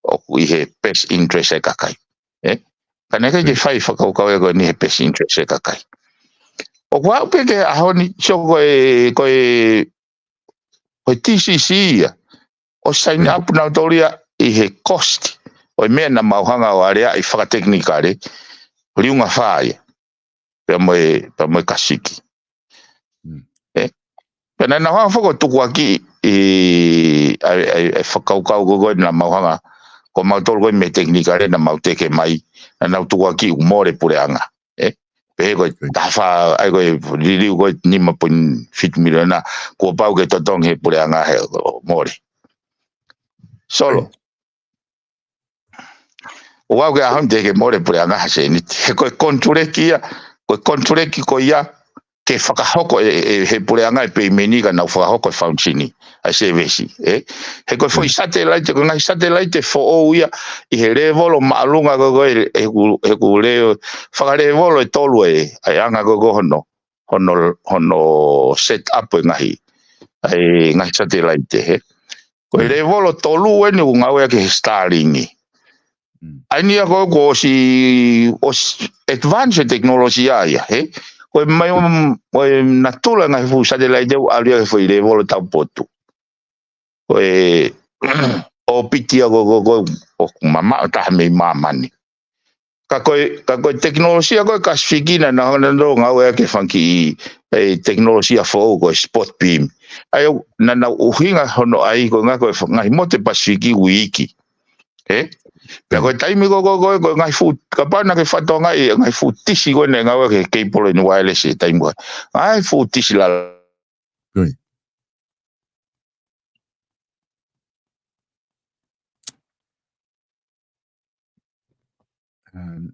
ʻoku ʻi he best interest e kakai. ʻE? Ka naʻe ʻikai ke fai fakakaukau ia ko eni he best interest e kakai. ʻOku aʻu pē ki he ʻaho ni, sio ko e, ko e, ko e T C C ia. ʻO sign up nautolu ia ʻi he cost ʻo e meʻa naʻa mau hanga ʻo aleaʻi fakatekinikale, liunga fā ia. Pea mo e, pea mo e kasiki. ʻE? Pea naʻa nau hanga foki ʻo tukuakiʻi ʻa e, ʻa e, ʻa e fakakaukau ko ē ko ē naʻa mau hanga, ko mautolu ko ē mei he tekinikale naʻa mau teke mai, naʻa nau tukuakiʻi ʻoku mole puleʻanga. ʻE? Pehē ko e taha fā, ʻai ko e liliu ko e nima poini fitu miliona, kuo pau ke totongi he puleʻanga he ʻo mole. Solo. ʻOku aʻu ki he ʻaho ni teʻeki ke mole puleʻanga ha sēniti. He ko e konituleki ia, ko e konituleki ko ia, ke fakahoko ʻe, ʻe, ʻe he puleʻanga e peimeni ka nau fakahoko e faunisini. ʻa e sēvesi, ē? He ko e foʻi satelaite, ko e ngaahi satelaite foʻou ia ʻi he lēvolo māʻolunga ko ē, ko ē, he ʻoku, he ʻoku lē-, fakalēvolo ʻe tolu ē, ʻa e anga ko ē ko ē hono, hono, hono set up e ngaahi, ʻa e ngaahi satelaite, ē? Ko e lēvolo tolu eni ʻoku ngāueʻaki he Starlink. ʻA eni ia ko ē kuo ʻosi, ʻosi advance e tekinolosia ia, ē? Ko e mai o, ko e natula ngaahi fuʻu satelaite ʻoku ʻalu ia ki he foʻi lēvolo taupotu. Ko e ʻōpiti ia ko ē, ko ē, ko ē ʻoku mamaʻo taha mei māmani. Ka ko e, ka ko e tekinolosia ko ē Kasifiki naʻa nau, naʻa nau ngāueʻaki e fanga kiʻi, e tekinolosia foʻou ko e spot beam. ʻA ia naʻa nau ʻuhinga hono ʻai ko e ngaahi, ko e ngaahi motu Pasifiki ʻoku iiki. Ē? Pea ko e taimi ko ē, ko ē, ko e, ko e ngaahi fuʻu, kapau naʻa ke fakatokangaʻi e ngaahi fuʻu tisi ko ē naʻe ngāueʻaki he keipolo ʻi he uaelesi he taimi ko ē. Ngaahi fuʻu tisi lala. Ko ia. Um,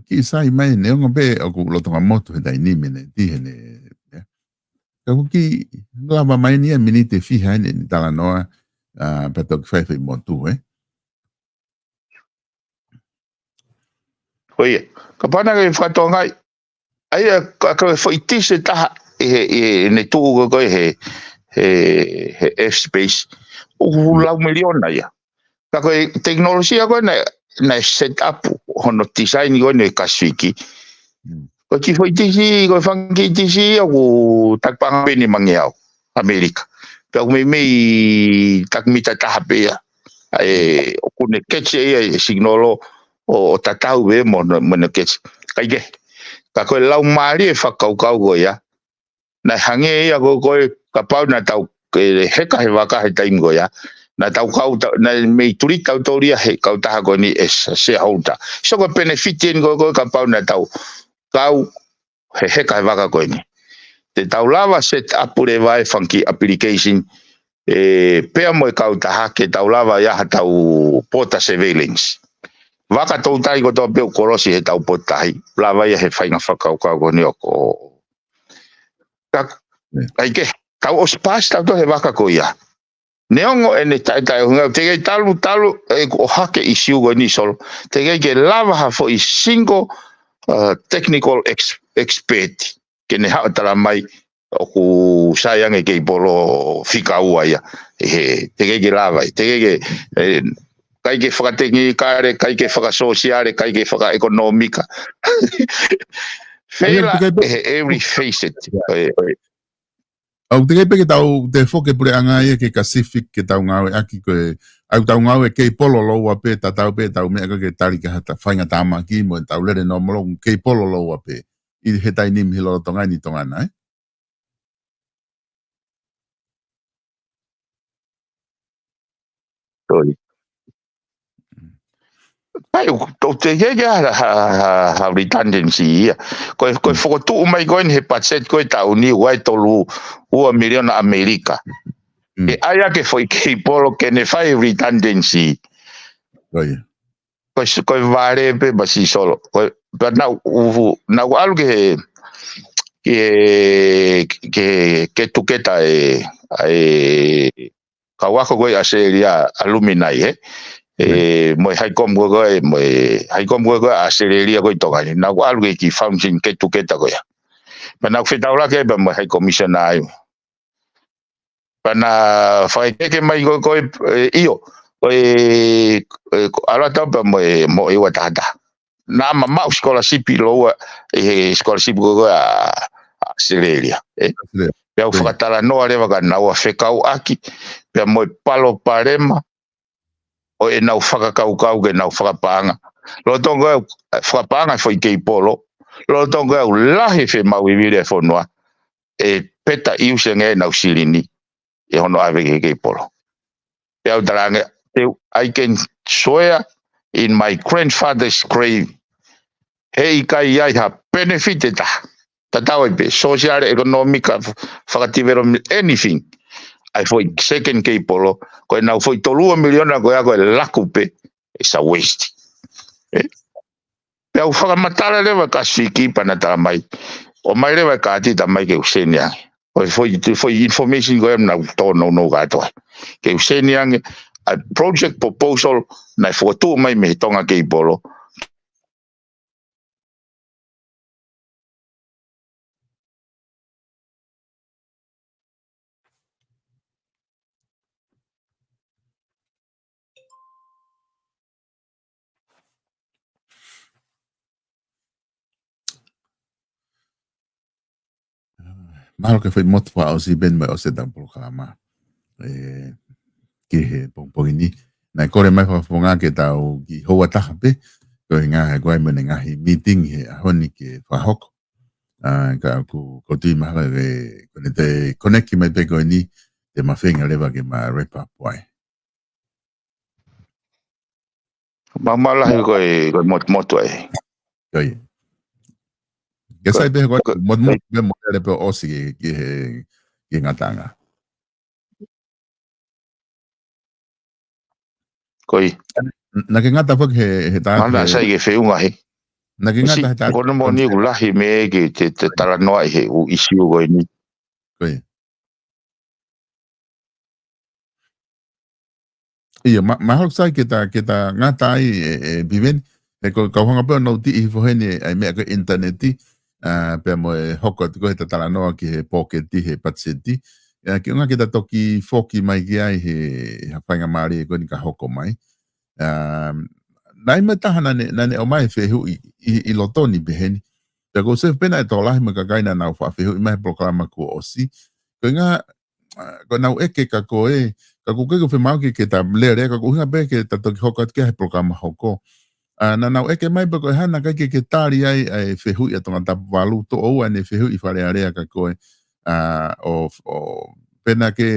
kiʻi sai mai, neongo pē ʻoku lolotonga motu he taimi ni, ʻi heʻene, ē? Ka ʻoku kiʻi lava mai eni ia miniti ʻe fiha ʻene talanoa, ā, pea toki fai e foʻi motu, ē? Ko ia. Kapau naʻa ke fakatokangaʻi, ʻa ia ka, ka foʻi tisi ʻe taha ʻi he, ʻi heʻene tuʻu ko ē he, he, he F space, ʻoku lau miliona ia. Ka ko e tekinolosia ko ē naʻe, naʻe set up hono design ko eni ʻe Kasifiki. Ko e kiʻi foʻi tisi, ko e fanga kiʻi tisi ia ʻoku taki paʻanga pē ʻe nimangeau ʻAmelika. Pea ʻoku meimei taki mita ʻe taha pē ia. ʻA ē, ʻoku ne catch ia e signal ʻo, ʻo tatau pē mo, mo ne catch. Kae kehe. Ka ko e laumālie e fakakaukau ko ia. Naʻe hangē ia ko ē, ko ē kapau naʻa tau, ē, heka he vaka he taimi ko ia. Naʻa tau kau, ta-, naʻe mei tulita tautolu ia he kautaha ko eni as shareholder. So ko e benefit eni ko ē, ko ē kapau naʻa tau kau he heka he vaka ko eni. Te tau lava set up leva e fanga kiʻi application, ē, pea mo e kautaha ke tau lava ʻi ai haʻatau border surveillance. Vaka toutai kotoa pē ʻoku kolosi heʻetau porter tahi. Lava ia he faʻahinga fakakaukau ko eni ʻoku. Ka, ʻai ke, tau ʻosi paasi tautolu he vaka ko ia. Neongo ʻene taʻetaʻeʻuhinga, teʻeki ai talu, talu, ē, ʻoku ʻohake e ʻīsiu ko eni Solo. Teʻeki ai ke lava ha foʻi single, uh, technical ex-, expert ke ne haʻu ʻo tala mai ʻoku sai ange e keipolo fika ua ia. He, teʻeki ai ke lava, teʻeki ai ke, ē, ʻikai ke fakatekinikale, ʻikai ke fakasōsiale, ʻikai ke fakaʻekonōmika. Fail ʻa e, he every facet. ʻOku teʻeki ai pē ke tau, te foki e puleʻanga ia ki he Kasifiki ke tau ngāueʻaki ko ē, ʻoku tau ngāue keipolo lōua pē, tatau pē ʻetau meʻa ka ke tali ki ha faʻahinga tāmaki mo ʻetau lele nōmolo keipolo lōua pē. ʻI he taimi ni he lolotonga ni Tonga na, ē? Ko ia. ʻAi, ʻoku teʻeki ai ke ʻi ai ha, ha, ha, ha redundancy ia. Ko e, ko e fokotuʻu mai ko eni he budget ko ē taʻu ni ʻoku ʻi ai e tolu ua miliona ʻAmelika. ʻE ʻai ʻaki e foʻi keipolo ke ne fai redundancy. Ko ia. Ko e s-, ko e vale pē pea sisolo. Ko e, pea naʻa ku, naʻa ku ʻalu ki he, ki he, ki he, ki he tuketa e, e, kau ako ko ē ʻAositelēlia alumni, ē? ʻE, mo e High Com ko ē, mo e High Com ko ē ʻAositelēlia ko ē ʻi Tonga ni. Naʻa ku ʻalu ki he foundation get together ko ia. Pea naʻa ku fetaulaki ai pea mo e High Commissioner ai. Pea naʻe fakaʻeke mai ko ē, ko ē, ʻio, ko e, ʻe, ko e ʻalu atu pea mo e, mo e ua tahataha. Naʻa ma maʻu scholarship lōua, ʻi he scholarship ko ē ʻa, ʻAositelēlia, ē? ʻAositelēlia. Pea u fakatalanoa leva kia naua fekauʻaki, pea mo e palopalema ʻo ʻenau fakakaukau ke nau fakapaʻanga. Lolotonga e fakapaʻanga e foʻi keipolo, lolotonga e lahi e femau vivili e fonua, ʻe peta ʻiusi ange ʻenau silini ʻi hono ʻave ki he keipolo. Pea u talaange, te u, I can swear in my grandfather's grave, heʻikai ʻi ai ha benefit ʻe taha. Tatau ai pē, sōsiale, ekonōmika, f-, fakadevelopment, anything. ʻA e foʻi second keipolo, ko ʻenau foʻi tolu ua miliona ko ia ko e laku pē, it's a waste. Ē? Pea u fakamatala leva kia Siki pea na tala mai. ʻOmai leva e kaati, tala mai ke u send ange. ʻo e foʻi, foʻi information ko ē naʻa ku tōnounou kātoa. Ke u send ange ʻa e project proposal naʻe fokotuʻu mai mei he Tonga Keipolo. Mahalo ke fai motu fakaʻosi pē mo e ʻosi ʻetau polokalama. ʻE, ki he pongipongi ni. Naʻe kole mai fakafofonga ke tau kiʻi houa taha pē. Ko e ngaahi, ko e mo e ngaahi meeting he ʻaho ni ke fakahoko. ʻA, ka ʻoku, ʻoku ou tui mahalo ke, ko ʻene toe connect mai pē ko eni, te ma feinga leva ke ma wrap up ai. Maumau lahi ko e, ko e mot-, motu ai. Ko ia. Ke Ko, sai pē ko e ko, mot-, ko, motu pē mo e lepe ʻosi ki, ki he, ki he ngataʻanga. Ko ia. Naʻa ke ngata foki he, he taʻu Mana he, sai ke feʻunga he. Naʻa ke Isi, ngata he taʻu ko no mo ni ku lahi me ke te, te talanoa ʻi he ʻū ʻisiū ko eni. Ko ia. Ia, ma-, mahalo sai ke ta, ke ta ngata ai ʻe, ʻe Piveni, he ko, kau hanga pē ʻo nau tiʻi hifo heni ʻa e meʻa ko e ʻinitaneti, ʻa, pea mo e hoko atu ko e ta talanoa ki he pōketi, he patiseti. ʻA, ke ʻunga ke ta toki foki mai ki ai he, he faingamālie ko eni ka hoko mai. ʻA, naʻe ʻi ai mo e taha naʻa ne, naʻa ne ʻomai fehuʻi ʻi, ʻi loto ni pē heni. Pea ko se pena e tokolahi mo e kakai naʻa nau faʻa fehuʻi mai he polokalama kuo ʻosi. Ko e ngaahi ʻa, ko ʻenau ʻeke kia koe, ka ʻoku ʻikai ke u fiemaʻu ke, ke ta lele, ka ʻoku ʻuhinga pē ke ta toki hoko atu ki he polokalama hoko. ʻA, naʻa nau ʻeke mai pe ko e hā naʻa ʻikai ke, ke tali ai, ʻa e fehuʻi ʻa Tongatapu valu, toʻo ua ʻene fehuʻi Fale Alea kia koe. ʻA, ʻo, ʻo, pe naʻa ke,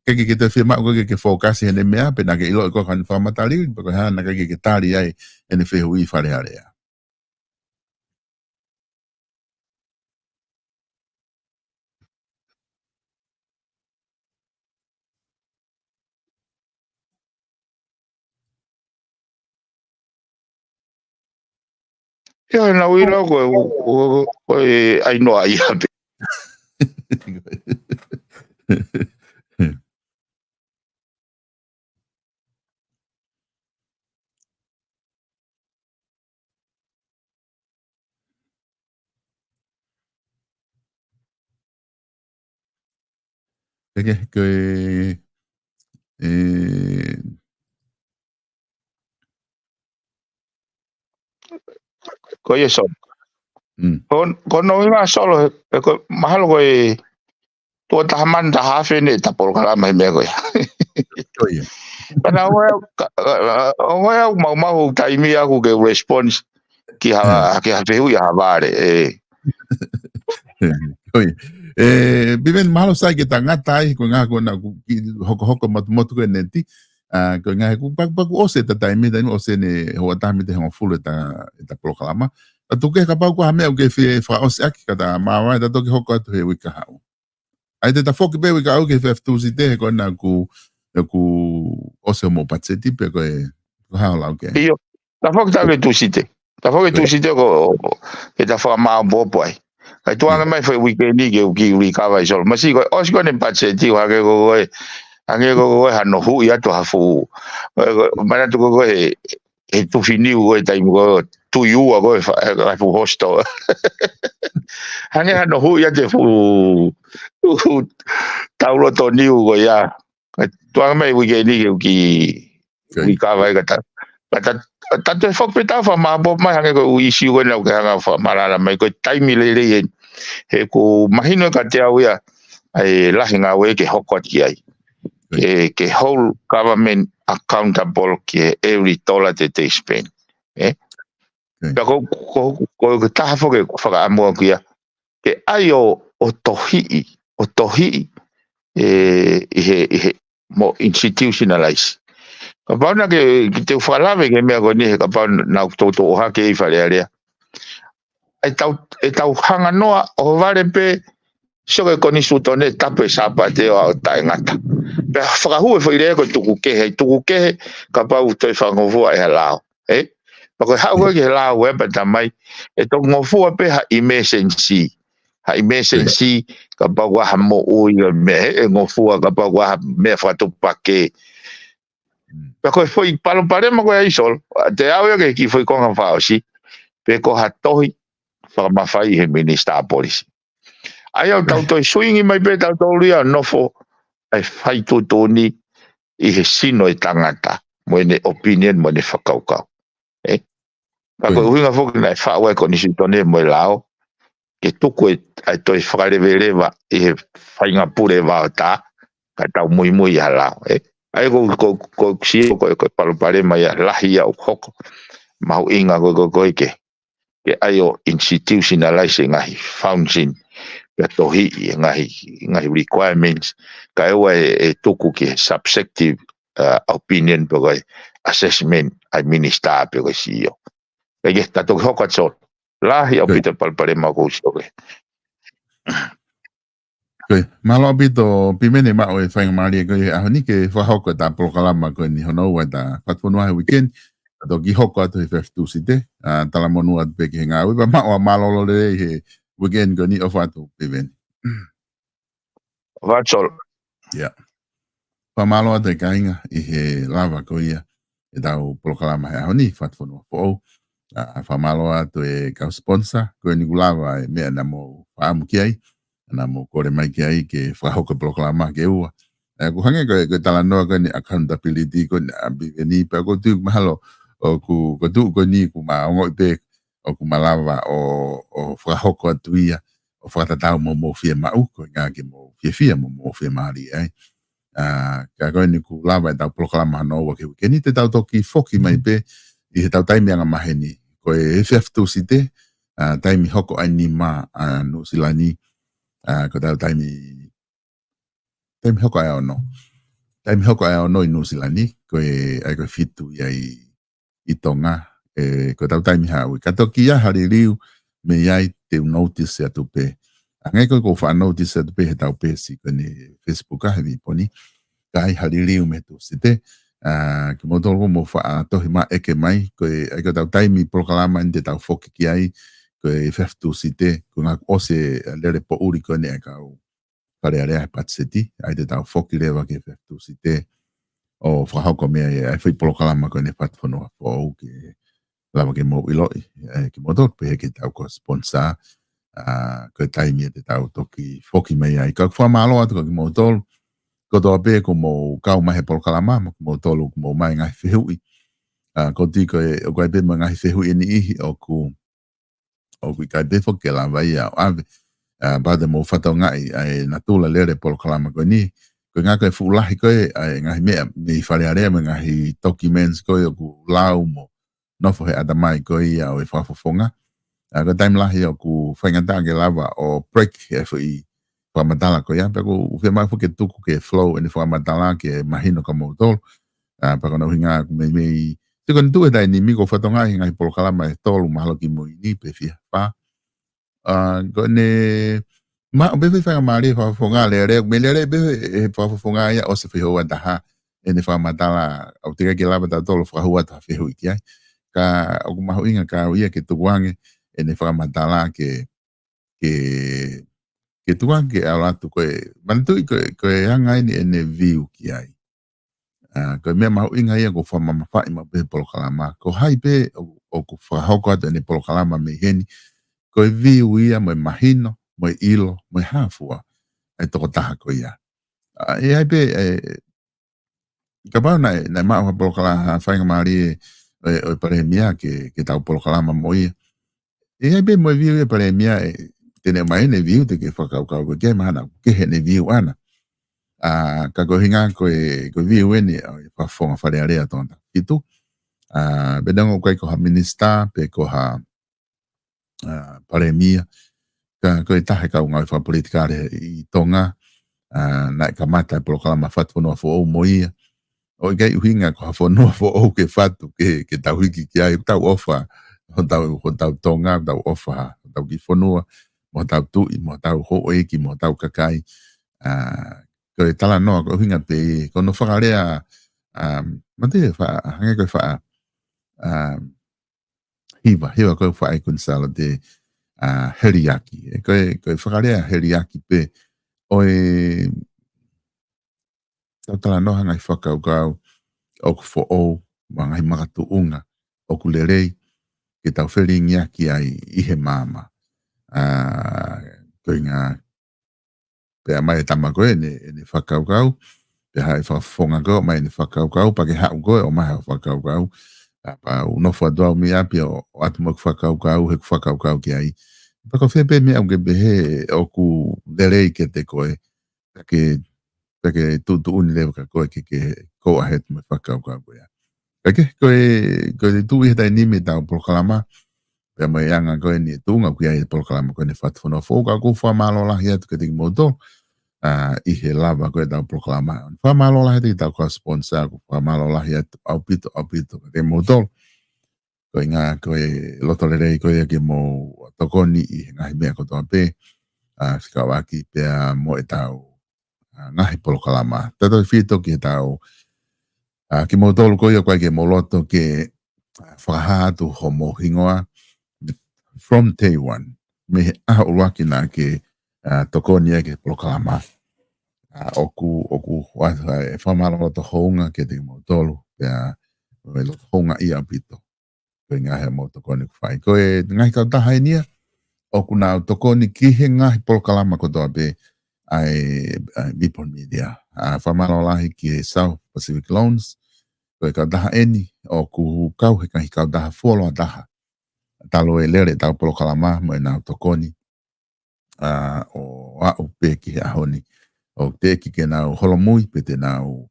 ke, ke, ke te fiemaʻu ke, ke, ke fokasi heʻene meʻa, pe naʻa ke ʻilo ʻe koe ko ʻene fakamatala, pe ko e hā naʻa ʻikai ke, ke tali ai ʻene fehuʻi Fale Alea. Ia, naʻa ku ʻilo ko e, ko e, ko e ʻai noa ia pē. Eke, ko e, ʻe, ko ia Solo. Mm. Ko, ko no ima Solo, he, he ko, mahalo ko e, tua taha mano taha afe ʻene ta polokalama he meʻa ko ia. Ko ia. Ka naʻa ʻoku, ka, ka, ʻoku ʻi ai ʻeku maumau ʻoku taimi ʻaku ke response ki ha, ki ha fehuʻi ʻa ha vale, ʻe. Ko ia. ʻE, Piveni mahalo sai ke ta ngata ai, ko e ngaahi ko ena ʻoku kiʻi hokohoko motumotu ko e neti. ʻA, ko e ngaahi ʻoku pakupaku ʻosi ʻeta taimi, taimi ʻosi ʻene houa taha miniti hongofulu ʻeta, ʻeta polokalama. Ka tuku kehe kapau ko ha meʻa ʻoku ke fie fakaʻosi ʻaki ka ta maʻu ai, ta toki hoko atu he uike kahaʻu. ʻAi te ta foki pē uike kahaʻu ki he efiafi Tūsite, he ko ena ʻoku, ʻoku ʻosi hoʻomou patiseti pe ko e, ko e hā ho lau ki ai. ʻIo, ta foki ta uike Tūsite. Ta foki Ko ia. Tūsite ko, ke ta fakamāopoopo ai. ʻAi tuanga ʻIo. mai fai uike ni ke u kiʻi recover ai Solo. Masiʻi ko e, ʻosi ko ʻene patiseti ʻo hangē ko e, hangē ko e hano huʻi atu ha fuʻu. Ko e, ko e, manatu ko e, ko e, he tufi niu ko e taimi ko e tui ua ko e fa-, e fuʻu hostel. Hangē hano huʻi atu e fuʻu, fuʻu tauloto niu ko ia. Ka tuanga mai uike ni ke u kiʻi Ko ia. uike vai ka ta. Ka ta, ta toe foki pē ta fakamāopoopo mai hangē ko e ʻū ʻisiū ko ena ʻoku ke hanga fakamaʻalaʻala mai ko e taimi lelei eni. He ʻoku mahino kiate au ia, ʻa e lahi ngāue ke hoko atu ki ai. Ko ia. Ke, ke hold government accountable ki he every dollar that they spend. ʻE? Ko ia. Pea ko, ko, ko, ko e taha foki ʻeku fakaʻamu ʻaku ia. Ke ʻai ʻo, ʻo tohiʻi, ʻo tohiʻi, ʻe, ʻi he, ʻi he, mo institutionalize. Kapau naʻa ke, ke te u fakalave ki he meʻa ko eni he kapau naʻa ku toutou ʻohake ʻi Fale Alea. ʻEtau, ʻetau hanga noa ʻo vale pē, sio ki he konisitūtone tapu e Sāpate ʻo aʻu taʻengata. Pea fakahū e foʻi lea ko e tuku kehe, tuku kehe, kapau toe fakangofua ʻe ha lao. ʻE? Pea ko e haʻu ko ē ki he lao ē pea ta mai, ʻe toki ngofua pē ha emergency. ha emergency, kapau ko ha moʻui, ka meʻa he ngofua, kapau ko ha meʻa fakatuʻupakē. Pea ko e foʻi palopalema ko ē ʻa Solo, te u ʻave ia ki he kiʻi foʻi konga fakaʻosi, pe ko ha tohi fakamafai ʻe he minisitā polisi. ʻA ia ʻoku tau toe suingi mai pē tautolu ia ʻo nofo ʻo fai tuʻutuʻuni ʻi he sino ʻo e tangata, mo ʻene opinion, mo ʻene fakakaukau. Ē? Ka ko e ʻuhinga foki naʻe faʻu ai e konisitūtone mo e lao, ke tuku e, ʻa e toe fakaleveleva ʻi he faʻahinga pule vaotā, ka tau muimui ʻi he lao, ē? ʻA ia ko, ko, ko, sio ko, ko e palopalema ia lahi ia ʻoku hoko. Mahuʻinga ko, ko, ko e ke, ke ʻai ʻo institutionalize e ngaahi function, pea tohiʻi e ngaahi, ngaahi requirements, kae ʻoua ʻe, ʻe tuku ki he subjective, uh, opinion pe ko e assessment ʻa e minisitā pe ko e C E O. Kae kehe, ta toki hoko atu Solo. Lahi ʻaupito e palopalema ʻoku ou sio ki ai. Mālō ʻaupito, Piveni, maʻu e faingamālie ko ē he ʻaho ni ke fakahoko ʻeta polokalama ko eni hono ua ʻeta Fatufonua he weekend. Ta toki hoko atu he efiafi Tūsite, ʻa, talamonū atu pē ki he ngāue, pea maʻu ʻa mālōlō lelei he weekend ko eni, ʻofa atu Piveni. ʻOfa atu Solo. ʻIa. Fakamālō atu e kāinga ʻi he lava ko ia ʻetau polokalama he ʻaho ni, Fatufonua Foʻou. ʻA, fakamālō atu e kau sponsor, ko eni kuo lava e meʻa naʻa mou fakaʻamu ki ai, naʻa mou kole mai ki ai ke fakahoko e polokalama ke ua. ʻA, ʻoku hangē ko e, ko e talanoa ko eni accountability ko eni ʻa Piveni, pea ʻoku ou tui mahalo ʻoku, ko e tuʻu ko eni kuo ma ongoʻi pē ʻoku ma lava ʻo, ʻo fakahoko atu ia, ʻo fakatatau mo hoʻomou fiemaʻu, ko e ʻuhinga ke mou fiefia mo hoʻomou fiemālie ai. ʻA, ka ko eni kuo lava ʻetau polokalama hono ua ki he weekend, te tau toki foki mai pē ʻi heʻetau taimi angamaheni. Ko e efiafi Tūsite, ʻa, taimi hoko ʻa e nima ʻa Nuʻusila ni, ʻa, ko ʻetau taimi, taimi hoko ʻa e ono. Taimi hoko ʻa e ono ʻi Nuʻusila ni, ko e, ʻa ia ko e fitu ia ʻi, ʻi Tonga, ē, ko ʻetau taimi haʻu. Ka toki ʻi ai ha liliu mei ai, te u notice atu pē. Hangē ko ē ʻoku ou faʻa notice atu pē heʻetau peesi ko eni he Facebook ʻa e Viponi. Ka ʻi ai ha liliu mei Tūsite, ʻa, kimoutolu ʻoku mou faʻa tohi maʻu ʻeke mai, ko e, ʻa ia ko ʻetau taimi polokalama eni te tau foki ki ai, ko e efiafi Tūsite, ko e ʻuhinga kuo ʻosi e lele poʻuli ko eni ʻa e kau Fale Alea he patiseti, ʻa ia te tau foki leva ki he efiafi Tūsite ʻo fakahoko mei ai ʻa e foʻi polokalama ko eni Fatufonua Foʻou ke lava ke mou ʻiloʻi, ē, kimoutolu pehē ki heʻetau kau sponsor, ʻa, ko e taimi ia te tau toki foki mai ai. Ka ʻoku fakamālō atu kia kimoutolu kotoa pē ʻoku mou kau mai he polokalama, mo kimoutolu ʻoku mou ʻomai e ngaahi fehuʻi. ʻA, ʻoku ou tui ko e, ʻoku ʻi ai pē mo e ngaahi fehuʻi ʻe niʻihi ʻoku, ʻoku ʻikai pē foki ke lava ia ʻo ʻave. ʻA, pea te mou fakatokangaʻi ʻa e natula lele e polokalama ko eni. Ko e ʻuhinga ko e fuʻu lahi ko ē ʻa e ngaahi meʻa mei Fale Alea mo e ngaahi documents ko ē ʻoku lau mo nofo he ʻatamai ko ia ʻo e fakafofonga. ʻA, ko e taimi lahi ʻoku faingataʻa ke lava ʻo break e foʻi fakamatala ko ia. Pea ʻoku ou fiemaʻu foki ke tuku ke flow ʻene fakamatala ke mahino kia moutolu. ʻA, pea ko hono ʻuhinga ʻoku meimei, sio ko eni tuʻu he taimi ni ʻoku ou fakatokangaʻi he ngaahi polokalama ʻe tolu mahalo kimui ni pe fiha, fā. ʻA, ko ʻene, maʻu pē foʻi faingamālie fakafofonga lele, mei lele pē he fakafofonga ia ʻosi e foʻi houa ʻe taha ʻene fakamatala, ʻoku teʻeki ke lava tautolu ʻo fakahū atu ha fehuʻi ki ai. Ka ʻoku mahuʻinga ka ʻoku ʻi ai ke tukuange ʻene fakamatala ke, ke, ke tukuange ke ʻalu atu ko e, manatuʻi ko e, ko e anga eni ʻene view ki ai. ʻA, ko e meʻa mahuʻinga ia ʻoku fakamamafaʻi maʻu pē he polokalama. Ko hai pē ʻo, ʻoku fakahoko atu ʻene polokalama mei heni, ko e view ia mo e mahino, mo e ʻilo, mo e hā fua ʻa e tokotaha ko ia. ʻA, ʻe ʻi ai pē, ē, kapau naʻe, naʻe maʻu ha polokalama, ha faingamālie ʻo e, ʻo e Palēmia ke, ke tau polokalama mo ia. ʻE ʻi ai pē mo e view ia Palēmia, ē, te ne ʻomai ʻene view te ke fakakaukau ko e ke mahana, ʻoku kehe ʻene view ʻana. ʻA, ka ko e ʻuhinga ko e, ko e view eni ʻo e fakafofonga Fale Alea Tongatapu fitu. ʻA, pea neongo ʻoku ʻikai ko ha minisitā, pe ko ha, ʻa, Palēmia. Ka ko e taha e kau ngāue fakapolitikale ʻi Tonga, ʻa, naʻe kamata e polokalama Fatufonua Foʻou mo ia. ʻOku ʻikai ʻuhinga ko ha fonua foʻou ke fatu, ke, ke tau hiki ki ai, tau ʻofa hotau, hotau Tonga, tau ʻofa hotau kiʻi fonua, mo hotau tuʻi, mo hotau houʻeiki, mo hotau kakai. ʻA, ko e talanoa, ko e ʻuhinga pē, ko hono fakalea, ʻa, mate fa, hangē ko e fa, ʻa, hiva, hiva ko e faʻa ʻi Kuini Sālote, ʻa, heliaki. ʻE, ko e, ko e fakalea heliaki pē ʻo e tau talanoa he ngaahi fakakaukau ʻoku foʻou, mo e ngaahi makatuʻunga ʻoku lelei ke tau felingiaki ai ʻi he maama. ʻA, ko e ngaahi pea mai e tama ko ē ʻene, ʻene fakakaukau, pea haʻu e fakafofonga ko ē ʻo mai ʻene fakakaukau, pea ke haʻu koe ʻo mai haʻo fakakaukau, ʻa, pea u nofo atu au mei ʻapi ʻo, ʻoatu mo ʻeku fakakaukau, he ʻeku fakakaukau ki ai. Pea ko e fē pē meʻa ʻoku ke pehē ʻoku lelei kiate koe, pea ke, pea ke tuʻutuʻuni leva kia koe ke, ke go ahead mo e fakakaukau ko ia. Kae kehe, ko e, ko e tuʻu ʻi he taimi ni ʻetau polokalama, pea mo e anga ko eni e tuʻunga ʻoku ʻi ai e polokalama ko eni Fatufonua Foʻou, ka ʻoku ou fakamālō lahi atu kiate kimoutolu, ʻa, ʻi he lava ko ē ʻetau polokalama. Fakamālō lahi atu ki heʻetau kau sponsor, ʻoku ou fakamālō lahi atu ʻaupito, ʻaupito kiate kimoutolu. Ko e ʻuhinga ko e loto lelei ko ia ke mou tokoni ʻi he ngaahi meʻa kotoa pē, ʻa, fekauʻaki pea mo ʻetau, ʻa, ngaahi polokalama. Tautautefito ki heʻetau, ʻa, kimoutolu ko ia ʻoku ʻikai ke mou loto ke, ʻa, fakahā atu homou hingoa from day one. Mei he ʻaho ʻuluaki naʻa ke, ʻa, tokoni ai ki he polokalama. ʻA, ʻoku, ʻoku, ʻa, ʻa, ʻe fakamālō loto houngaʻia kiate kimoutolu, pea, ʻe loto houngaʻia ʻaupito. Ko e ngaahi ʻa e mou tokoni ʻoku fai. Ko e ngaahi kautaha eni ia, ʻoku nau tokoni ki he ngaahi polokalama kotoa pē ʻa e, ʻa e Vipon Media. ʻA, fakamālō lahi ki he South Pacific Loans, ko e kautaha eni, ʻoku kau he ngaahi kautaha fuoloa taha. Talu e lele ʻetau polokalama mo ʻenau tokoni, ʻa, ʻo aʻu pē ki he ʻaho ni. ʻOku teʻeki ke nau holomui pe te nau,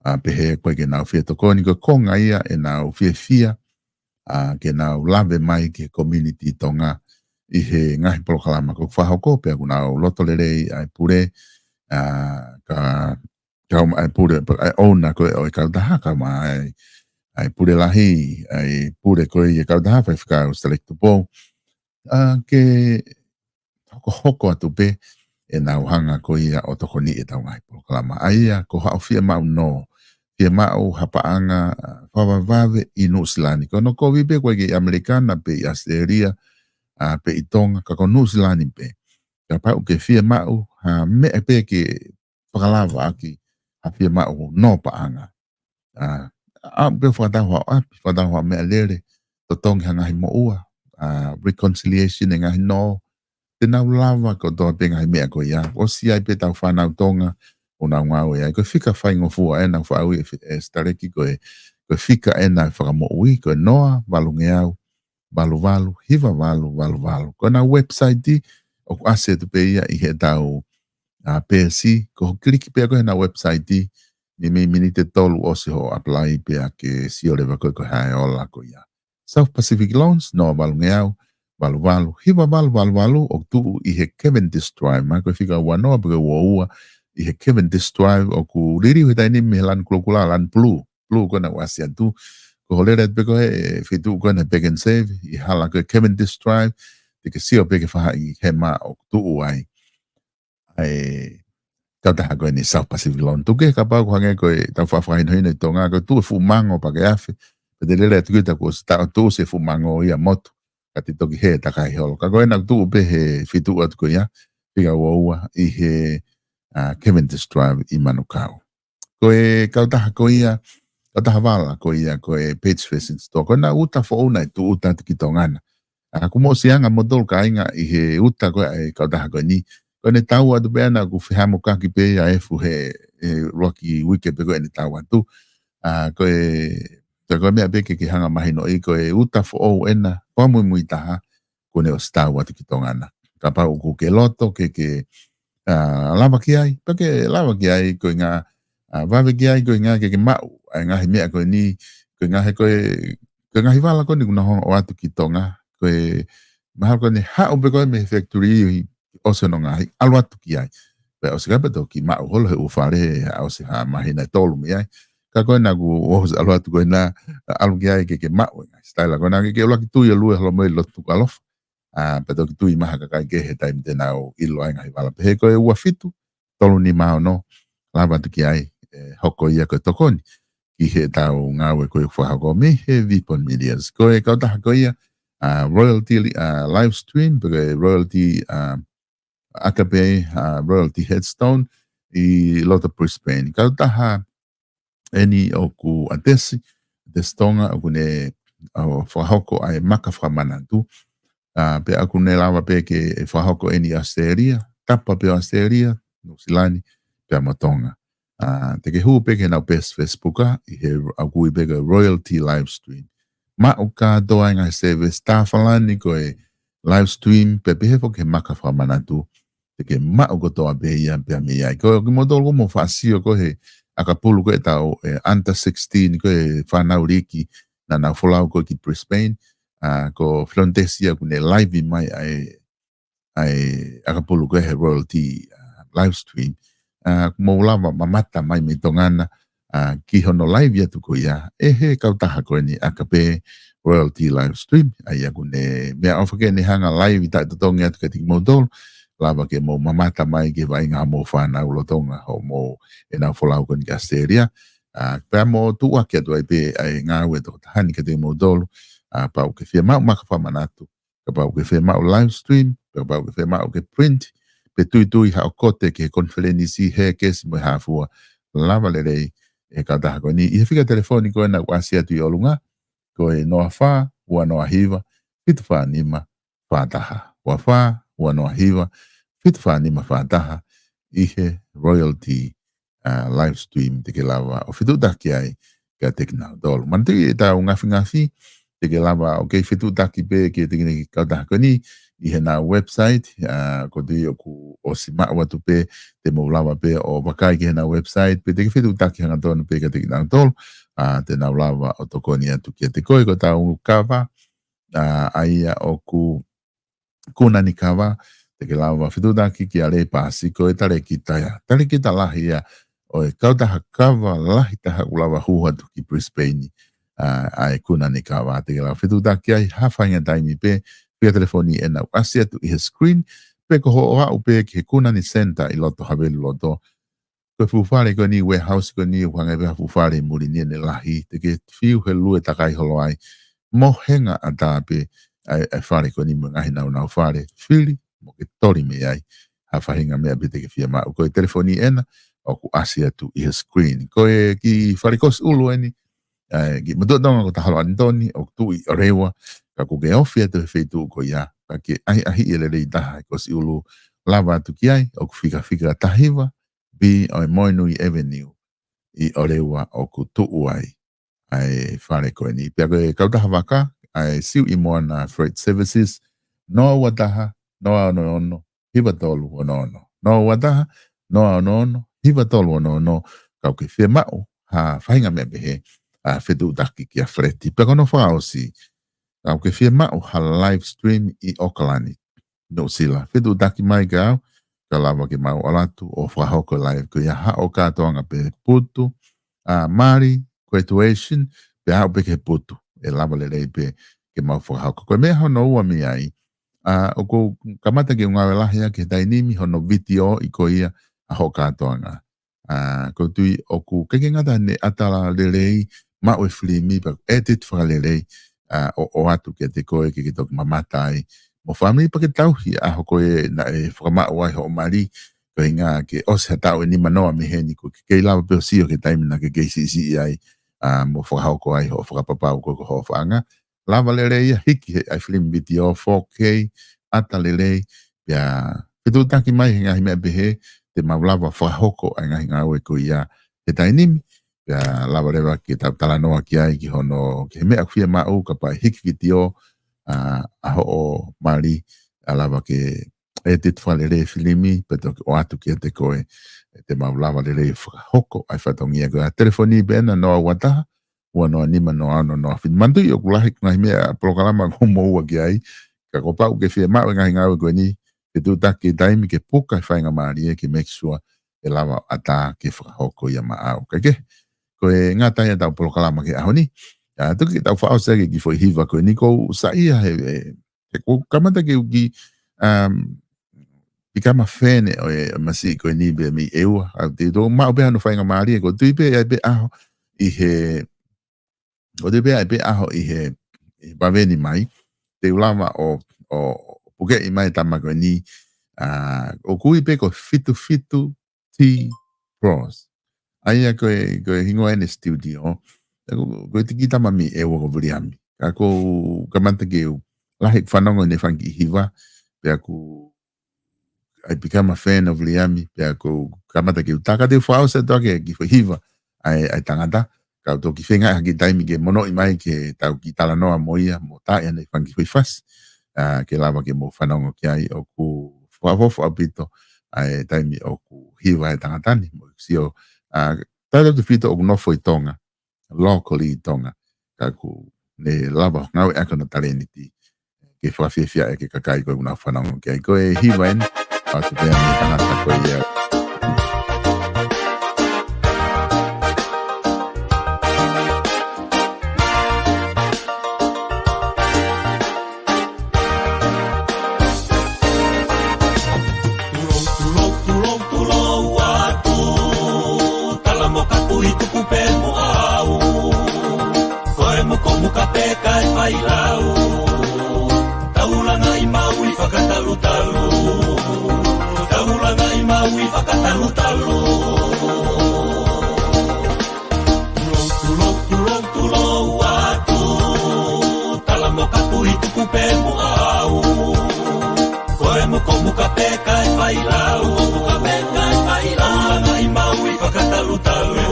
ʻa, pehē ko ē ke nau fie tokoni, ko e konga ia ʻenau fiefia, ʻa, ke nau lave mai ki he community Tonga ʻi he ngaahi polokalama ʻoku fakahoko, pea ʻoku nau loto lelei ʻa e pule, ʻa, ka, kau mai ʻa e pule, ʻa e ʻouna ko ē ʻo e kautaha, kau mai ʻa e, ʻa e pule lahi, ʻa e pule ko ē ʻi he kautaha, Faifekau Staleki Tupou, ʻa, ke hokohoko atu pē ʻenau hanga ko ia ʻo tokoniʻi ʻetau ngaahi polokalama. ʻA ia, ko haʻo fiemaʻu nō, fiemaʻu ha paʻanga, ʻa, fakavavevave ʻi Nuʻusila ni. Ko hono kovi pē ʻoku ʻikai ke ʻi ʻAmelika na pe ʻi ʻAositelēlia, ʻa, pe ʻi Tonga, ka ko Nuʻusila ni pē. Kapau ʻoku ke fiemaʻu ha meʻa pē ke fakalava ʻaki ha fiemaʻu nō paʻanga. ʻA, ʻa, pea fakatau haʻo ʻapi, fakatau haʻo meʻalele, totongi ha ngaahi moʻua, ʻa, reconciliation e ngaahi nō, te nau lava kotoa pē ngaahi meʻa ko ia. ʻOsi ai pē ʻetau fānau Tonga ʻoku nau ngāue ai. Ko e fika faingofua ʻena ʻoku faʻu ʻe, ʻe Staleki ko e, ko e fika ʻena ʻo e fakamoʻui, ko e noa valungeau valu valu hiva valu valu valu. Ko ʻenau website ʻoku ʻasi atu pē ia ʻi heʻetau, ʻa, peesi, ko hoʻo kiliki pē ko ē heʻenau website, mei he miniti ʻe tolu ʻosi hoʻo apply pea ke sio leva ko ē ko e hā e ola ko ia. South Pacific Loans, noa valungeau valu valu hiva valu valu valu, ʻoku tuʻu ʻi he Cavendish Drive, mahalo ko e fika ua noa pe ko e ua ua, ʻi he Cavendish Drive, ʻoku liliu he taimi ni mei he lanu kulokula, lanu pulū, pulū ko ena ʻoku ʻasi atu. Ko hoʻo lele atu pē ko ē he feituʻu ko ena Back and Save, ʻi he hala ko ē Cavendish Drive, te ke sio pē ki he faʻahi hema ʻoku tuʻu ai ʻa e kautaha ko eni South Pacific Loan. Tuku kehe kapau ʻoku hangē ko ʻetau faʻa fakahinohino ʻi Tonga, ko e tuʻu e fuʻu mango pea ke afe, pea te lele atu kita kuo ʻosi taʻotuʻusi e fuʻu mango ia ʻo motu, ka te toki hē takai holo. Ka ko ena ʻoku tuʻu pē he feituʻu atu ko ia, fika ua ua ʻi he, ʻa, Cavendish Drive ʻi Manukau. Ko e kautaha ko ia, kautaha vala ko ia, ko e Page Fashion Store. Ko ʻena uta foʻou naʻe tūʻuta atu ki Tonga na. ʻA, ʻoku mou ʻosi anga moutolu kāinga ʻi he uta ko ē ʻa e kautaha ko eni. Ko ʻene tau atu pē ʻena ʻoku fehamokaki pē ia ʻa e efu he, he ʻuluaki uike pē ko ē ʻene tau atu. ʻA, ko e, ko e meʻa pē ke, ke hanga mahinoʻi, ko e uta foʻou ʻena, fakamuimui taha, kuo ne ʻosi tau atu ki Tonga na. Kapau ʻoku ke loto ke, ke, ʻa, lava ki ai, pea ke lava ki ai, ko e ʻuhinga, ʻa, vave ki ai, ko e ʻuhinga ke, ke maʻu ʻa e ngaahi meʻa ko eni, ko e ʻuhinga he ko e, ko e ngaahi vala ko eni ʻoku nau hanga ʻo ʻoatu ki Tonga, ko e mahalo ko ʻene haʻu pē ko ē mei he factory ʻi, ʻosi hono ngaohi, ʻalu atu ki ai. Pea ʻosi ko ia pea toki maʻu holo he ʻū fale, ʻa, ʻosi ha māhina ʻe tolu mei ai. Ka ko ena kuo ʻosi ʻalu atu ko ena, ʻalu ki ai ke, ke maʻu e ngaahi sitaila ko ena ke, ke ʻuluaki tui ʻo lue holo mo e lotu Tukuʻalofa. ʻA, pea toki tui mai ha kakai kehe he taimi te nau ʻilo ai e ngaahi vala. Pehē ko e ua fitu, tolu nima ono, lava atu ki ai, ʻe hoko ia ko e tokoni ki heʻetau ngāue ko ē ʻoku fakahoko mei he Vipon Medias. Ko e kautaha ko ia, ʻa Royalty, ʻa Livestream, pe ko e Royalty, ʻa Agape, ʻa Royalty Headstone ʻi loto Brisbane. Kautaha eni ʻoku ʻatesi, ʻatesi Tonga, ʻoku ne, ʻa, fakahoko ʻa e maka fakamanatu. ʻA, pea ʻoku ne lava pē ke fakahoko eni ʻi ʻAositelēlia, tapa pē ʻo ʻAositelēlia, Nuʻusila ni, pea mo Tonga. ʻA, te ke hū pē ki heʻenau peesi Facebook ʻa, ʻi he ʻoku ui pē ko e Royalty Livestream. Maʻu kātoa e ngaahi service, tā falani ko e Livestream, pea pehē foki he maka fakamanatu, te ke maʻu kotoa pē ia pea mei ai. Ko kimoutolu ʻoku mou faʻa sio ko ē he ʻakapulu ko ē ʻetau, ʻe, under sixteen ko ē fānau liki naʻa nau folau ko ē ki Brisbane, ʻa, ko Filoni Tesi ʻoku ne live mai ʻa e, ʻa e ʻakapulu ko ē he Royalty, ʻa, Livestream. ʻA, ʻoku mou lava mamata mai mei Tonga na, ʻa, ki hono live atu ko ia ʻe he kautaha ko eni Agape Royalty Livestream. ʻA ia ʻoku ne meʻaʻofa ke ne hanga live ʻi taʻetotongi atu kiate kimoutolu, lava ke mou mamata mai ki he vaʻinga homou fānau lolotonga hoʻomou, ʻenau folau ko eni ki ʻAositelēlia. ʻA, pea mo tuʻuaki atu ai pē ʻa e ngāue ʻa e tokotaha ni kiate kimoutolu, ʻa, kapau ʻoku ke fiemaʻu maka fakamanatu, kapau ʻoku ke fiemaʻu Livestream, kapau ʻoku ke fiemaʻu ke print, pe tuitui haʻo kote ki he konifelenisi, hēkesi mo e hā fua, lava lelei ʻe he kautaha ko eni ʻi he fika telefoni ko ena ʻoku ʻasi atu ʻi ʻolunga, ko e noa fā, ua noa hiva, fitu fā nima, fā taha. Noa fā, ua noa hiva, fitu fā nima, fā taha, ʻi he Royalty, ʻa, Livestream te ke lava ʻo fetuʻutaki ai kiate kinautolu. Manatuʻi ʻetau ngafingafi, te ke lava ʻo kei fetuʻutaki pē kiate kinautolu kautaha ko eni ʻi heʻenau website, ʻa, ʻoku ou tui ʻoku ʻosi maʻu atu pē, te mou lava pē ʻo vakai ki heʻenau website, pe te ke fetuʻutaki hangatonu pē kiate kinautolu, ʻa, te nau lava ʻo tokoni atu kiate koe. Ko ʻetau kava, ʻa, ʻa ia ʻoku Kuna ni Kava, te ke lava fetuʻutaki kia Lei Paasi, ko e talēkita ia. Talēkita lahi ia ʻo e kautaha kava lahi taha ʻoku lava hū atu ki Brisbane, ʻa, ʻa e Kuna ni Kava. Te ke lava fetuʻutaki ai ha faʻahinga taimi pē, fika telefoni ena ʻoku ʻasi atu ʻi he screen, pe ko hoʻo aʻu pē ki he Kuna ni Centre ʻi loto Havelu loto. Ko e fuʻu fale ko eni, warehouse ko eni, ʻoku hangē pē ha fuʻu fale muli ni ʻene lahi, te ke fiu he lue takai holo ai. Mohenga ʻatā pē ʻa e, ʻa e fale ko eni mo e ngaahi naunau fale, fili mo ke toli mei ai ha faʻahinga meʻa pē te ke fiemaʻu. Ko e telefoni ena ʻoku ʻasi atu ʻi he screen. Ko e kiʻi fale kosi ʻulu eni, ʻa e kiʻi motuʻa Tonga ko Tahalo ʻAnitoni, ʻoku tuʻu ʻi ʻOreua, ka ʻoku ke ofi atu he feituʻu ko ia, ka ke ʻahiʻahiʻi e lelei taha e kosi ʻulu lava atu ki ai, ʻoku fika fika taha hiva B ʻo e Moenui Avenue ʻi ʻOreua ʻoku tuʻu ai ʻa e fale ko eni. Pea ko e kautaha vaka, ʻa e Siuʻi Moana Freight Services, noa ua taha, noa ono ono, hiva tolu ono ono. Noa ua taha, noa ono ono, hiva tolu ono ono, ka ʻoku ke fiemaʻu ha faʻahinga meʻa pehē, ʻa, fetuʻutaki kia Feleti. Pea ko hono fakaʻosi, ka ʻoku ke fiemaʻu ha live stream ʻi ʻOkalani, Nuʻusila, fetuʻutaki mai kia au, ka lava ke mau ʻalu atu ʻo fakahoko e live ko ia. Haʻo kātoanga pē, putu, ʻa, mali, graduation, pea aʻu pē ki he putu, ʻe lava lelei pē ke mau fakahoko. Ko e meʻa hono ua mei ai, ʻa, ʻoku ou kamata ke u ngāue lahi ʻaki he taimi ni hono vitiō ʻi ko ia ʻa hoʻo kātoanga. ʻA, ʻoku ou tui ʻoku ʻikai ke ngata ʻene ʻatā lelei, maʻu e filimi, pea edit fakalelei, ʻa, ʻo, ʻoatu kiate koe ke ke toki mamata ai mo e fāmili, pea ke tauhi ʻa e ʻaho ko ē naʻe fakamaʻu ai hoʻo mali, ko e ʻuhinga ke ʻosi ha taʻu ʻe nima noa mei heni, ʻoku ke kei lava pē ʻo sio ki he taimi naʻa ke kei siʻisiʻi ai, ʻa, mo fakahoko ai hoʻo fakapapau ko ē ko hoʻo faʻahinga. Lava lelei ia, hiki he, ʻa e filimi vitiō four K, ʻatā lelei, pea fetuʻutaki mai he ngaahi meʻa pehē, te mau lava fakahoko ʻa e ngaahi ngāue ko ia he taimi ni, pea lava leva ke tau talanoa ki ai ki hono, ki he meʻa ʻoku fiemaʻu, kapau ʻe hiki vitiō, ʻa, ʻa hoʻo mali, ʻa, lava ke edit fakalelei e filimi, pea toki ʻoatu kiate koe, ʻe te mau lava lelei fakahoko ʻa e fatongia ko ia. Telefoni pē ena noa ua taha, ua noa nima, noa ono noa fitu. Manatuʻi ʻoku lahi e ngaahi meʻa, polokalama ʻoku mou ō ki ai, ka kapau ʻoku ke fiemaʻu e ngaahi ngāue ko eni, fetuʻutaki he taimi ke puka e faingamālie ke make sure ʻe lava ʻatā ke fakahoko ia maʻau. Kae kehe, ko e ngata ia ʻetau polokalama ki he ʻaho ni. ʻA, tuku ke tau fakaʻosi ʻaki e kiʻi foʻi hiva ko eni, ʻoku ou saiʻia he, he, he ʻoku ou kamata ke u kiʻi, um, pika mafene ʻo e masiʻi ko eni pē mei ʻEua. ʻA, te u toki maʻu pē hano faingamālie, ʻoku ou tui pē ʻe ʻi ai pē ʻaho ʻi he, ʻoku ou tui pē ʻe ʻi ai pē ʻaho ʻi he, ʻi he vave ni mai, te u lava ʻo, ʻo pukeʻi mai e tama ko eni, ʻa, ʻoku ui pē ko Fitu Fitu T Pros. ʻA ia ko e, ko e hingoa ʻene studio. Ko, ko e tiki tama mei ʻEua ko Viliami. Ka ʻoku ou kamata ke u lahi ʻeku fanongo ʻene fanga kiʻi hiva. Pea ʻoku I become a fan of Viliami, pea ʻoku ou kamata ke u taka te u fakaʻosi atu ʻa e kiʻi foʻi hiva ʻa e, ʻa e tangata. Ka u toki feinga ha kiʻi taimi ke monoʻi mai ke tau kiʻi talanoa mo ia, mo tā ia ʻene fanga kiʻi foʻi fasi. ʻA, ke lava ke mou fanongo ki ai, ʻoku fakaʻofoʻofa ʻaupito ʻa e taimi ʻoku hiva e tangata ni, mo sio, ʻa, tautautefito ʻoku nofo ʻi Tonga, locally ʻi Tonga, ka ʻoku ne lava ngāueʻaki hono talēniti ke fakafiefia ʻaki e kakai ko ē ʻoku nau fanongo ki ai. Ko e hiva eni, ʻoatu pē ia mei he tangata ko ia. Tulou, tulou, tulou, tulou atu. Tala mo kapu ʻi tuku pē mo au. Ko e mukomuka pē kae fai lau. Taulangaʻi maui fakatalutalu. Taulangaʻi maui fakatalutalu. Tulou, tulou, tulou, tulou atu. Tala mo kapu ʻi tuku pē mo au. Ko e mukomuka pē kae fai lau. Mukomuka pē kae fai lau. Taulangaʻi maui fakatalutalu.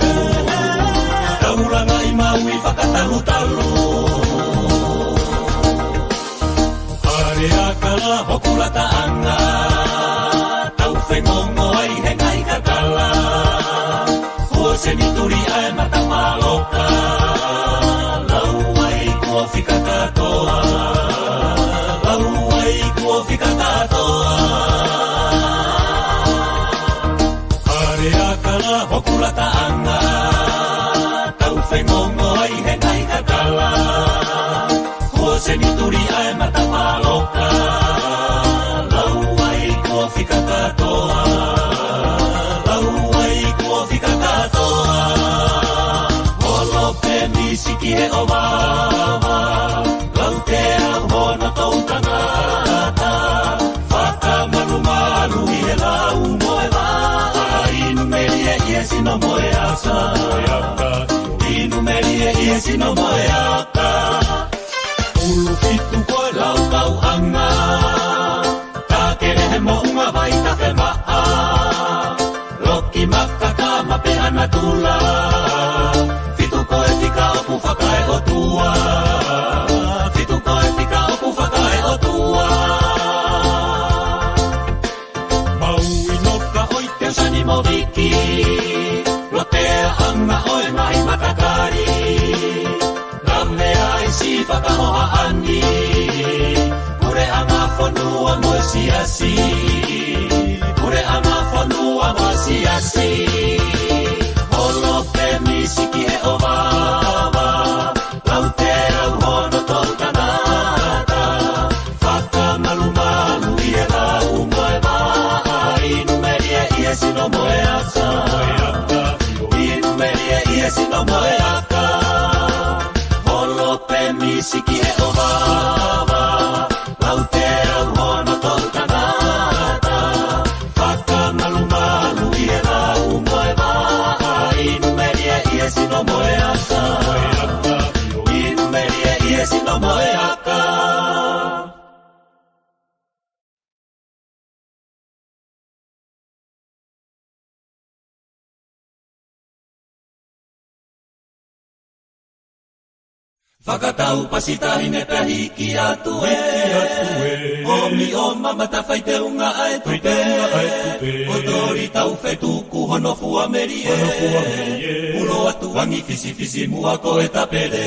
Taulangaʻi maui fakatalutalu. Fale ʻakala hoku lataʻanga, tau fengongo ai he ngaahi katala. Kuo senituli ʻa e mata paloka, lau ai kuo fika kātoa, lau ai kuo fika kātoa. Fale ʻakala hoku lataʻanga, tau fengongo ai he ngaahi katala. Kuo senituli ʻa e mata paloka, lau ai kuo fika kātoa, lau ai kuo fika kātoa. Holo pē misiki he ʻovava, lau te au hono tou tangata. Fakamalumalu ʻi he lau mo e vaʻa, inu melie ʻi he sino mo e aka. Inu melie ʻi he sino mo e aka. Ulu fitu ko e laukauʻanga, takele he moʻunga vai tafe maʻa. Loki makaka mape ana tula. Fitu ko e fika ʻoku fakaeʻotua. Fitu ko e fika ʻoku fakaeʻotua. Maui noka ʻoi te sani mo viki. Loteaʻanga ʻo e ngaahi matakali. Lame ai si fakahohaʻani. Puleʻanga fonua mo e siasi. Puleʻanga fonua mo e siasi. Holo pē misiki he ʻovava. Lau te au hono tou tangata. Fakamalumalu ʻi he lau mo e vaʻa. Inu melie ʻi he sino mo e aka. Inu melie ʻi he sino mo e aka. Holo pē misiki he ʻovava. Lau te au hono tou tangata. Fakamalumalu ʻi he lau mo e vaʻa. Inu melie ʻi he sino mo e aka. Inu melie ʻi he sino mo e aka. Fakatau pasi tahi ne pea hiki atu ē. Hiki atu ē. ʻOmi ʻo mamata fai teunga ʻa e tupe. Fai teunga ʻa e tupe. ʻO toli tau fetuku hono fua melie. Hono fua melie. Ulo atu angi fisifisi muʻa ko e tapele.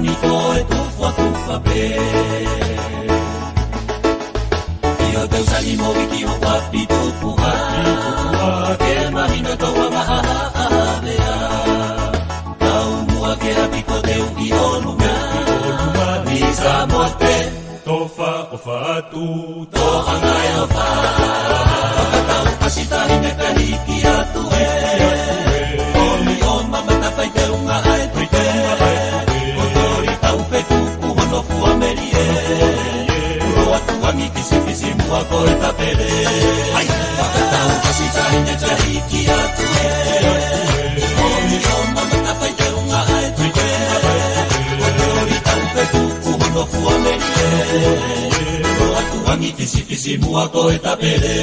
Ni ko e tufa tufa pē. ʻIo te u sani mo viki hoʻo ʻapi tukuʻa. Ke mahino tau anga ʻaha ʻaha vea. Tau mua ke ʻapi ko te u ʻi ʻolunga. Ni sa mote. Tofa ʻofa atu. Toʻanga e ʻofa. Fakatau ʻasi taʻahine ka hiki atu ē. ʻOmi ʻo mamata fai te unga ai tupe. ʻO tori tau fetuku hono fua melie. Ulo atu angi fisifisi mua ko e tapele. Ai, fakatau ʻasi taʻahine ka hiki atu ē. ʻOmi ʻo mamata fai te unga ai tupe. ʻO tori tau fetuku hono fua melie. Ulo atu angi fisifisi mua ko e tapele.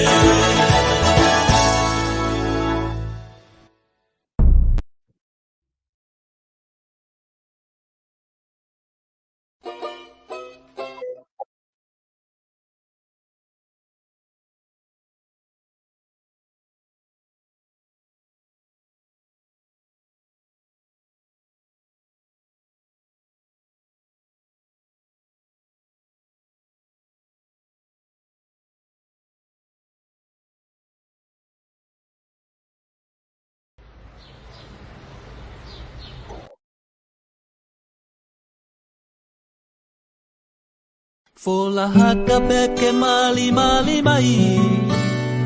Fola haka pē ke malimali mai,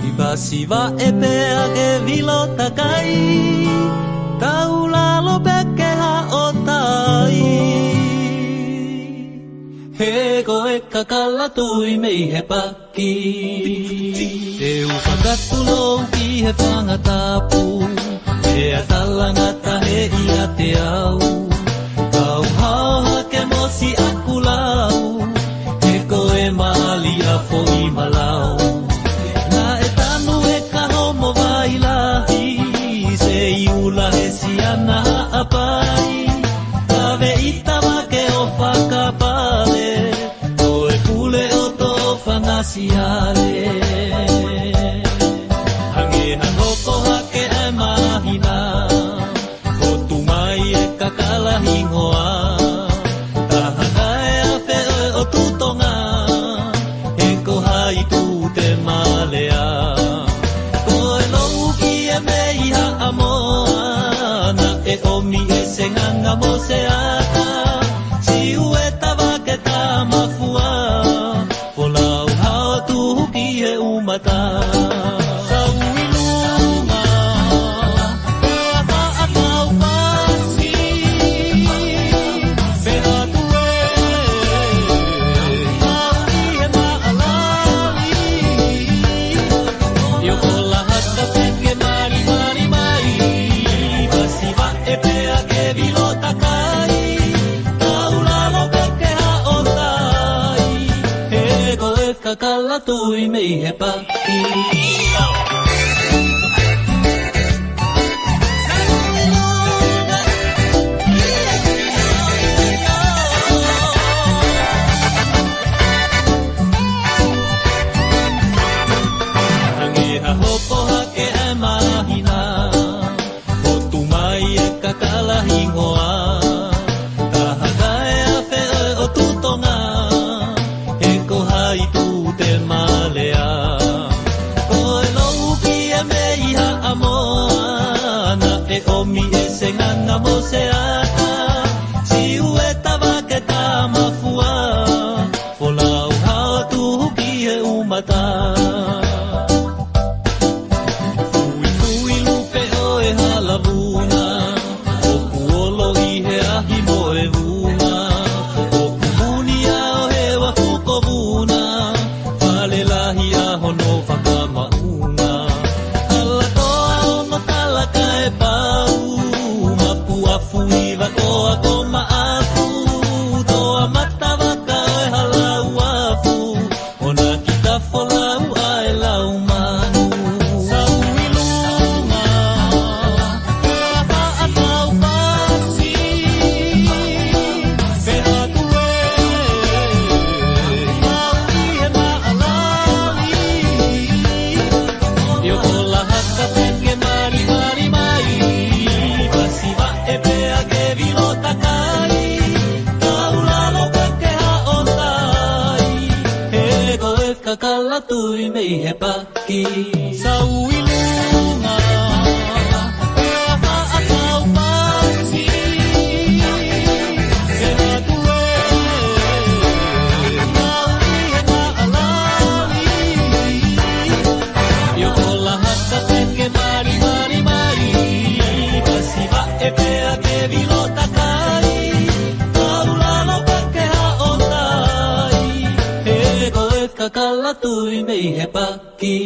ʻi Pasivaʻe pea ke vilo takai, kau lalo pē ke haʻo tai. He ko e kakala tui mei he paki. Te u fakatulou ki he fanga tapu, pea talangata he ʻiate au. Kau hao hake mo siʻaku lau, he ko e mali ʻa Foʻi Malau. Naʻe tanu e kaho mo Vailahi, Seiula he Siana Haʻapai. Kaveʻi Tavake ʻo Fakapale, ko e pule ʻo Toʻofanasiale. Hangē ha hoko hake e māhina, fotu mai e kakala hingoa. Taha kae afe ʻo e ʻOtu Tonga, he ko hai tute malea. Ko e louki e mei Haʻamoa, naʻe ʻomi e Senganga mo Seata, Siu e Tavake Tamafua, folau hao tuhu ki he ʻumata. Sau ʻi lunga, pea faʻa kau fasi, pea tue, maʻu ʻi he maʻalali. ʻIo fola haka pē ke malimali mai, Pasivaʻe pea ke vilo takai, kau lalo pē ke haʻo tai. He ko e kakala tui mei he paki. Hangē ha hoko hake e māhina, fotu mai e kakala hingoa. Taha kae afe ʻo e ʻOtu Tonga, he ko hai tute malea. Ko e louki e mei Haʻamoa, naʻe ʻomi e Senganga mo Seata, Siu e Tavake Tamafua, folau hao tuhu ki he ʻumata. Fuifui lupe ʻo e Hala Vuna, ʻoku olo ʻi he ahi mo e vuna, ʻoku muni ʻa ʻo he uafu ko Vuna, fale lahi ʻa hono fakamaʻunga. Hala Toa Ono Talakaepau, Mapuafu Hiva Toa ko Maʻafu, Toa Matavaka ʻo e Hala Uafu, ʻo na kita folau ʻa e lau manu. Sau ʻi lunga, pea Tui mei he paki. Sau ʻi lunga, pea faʻa sau pasi. Ke matu e, maʻu ʻi he maʻalavi. ʻI ʻo kola hata te ke mari, mari, mari. Pasi vaʻe pea ke vilo takai. Kau lalo pea ke haʻo tai. He ko e kakala tui mei he paki.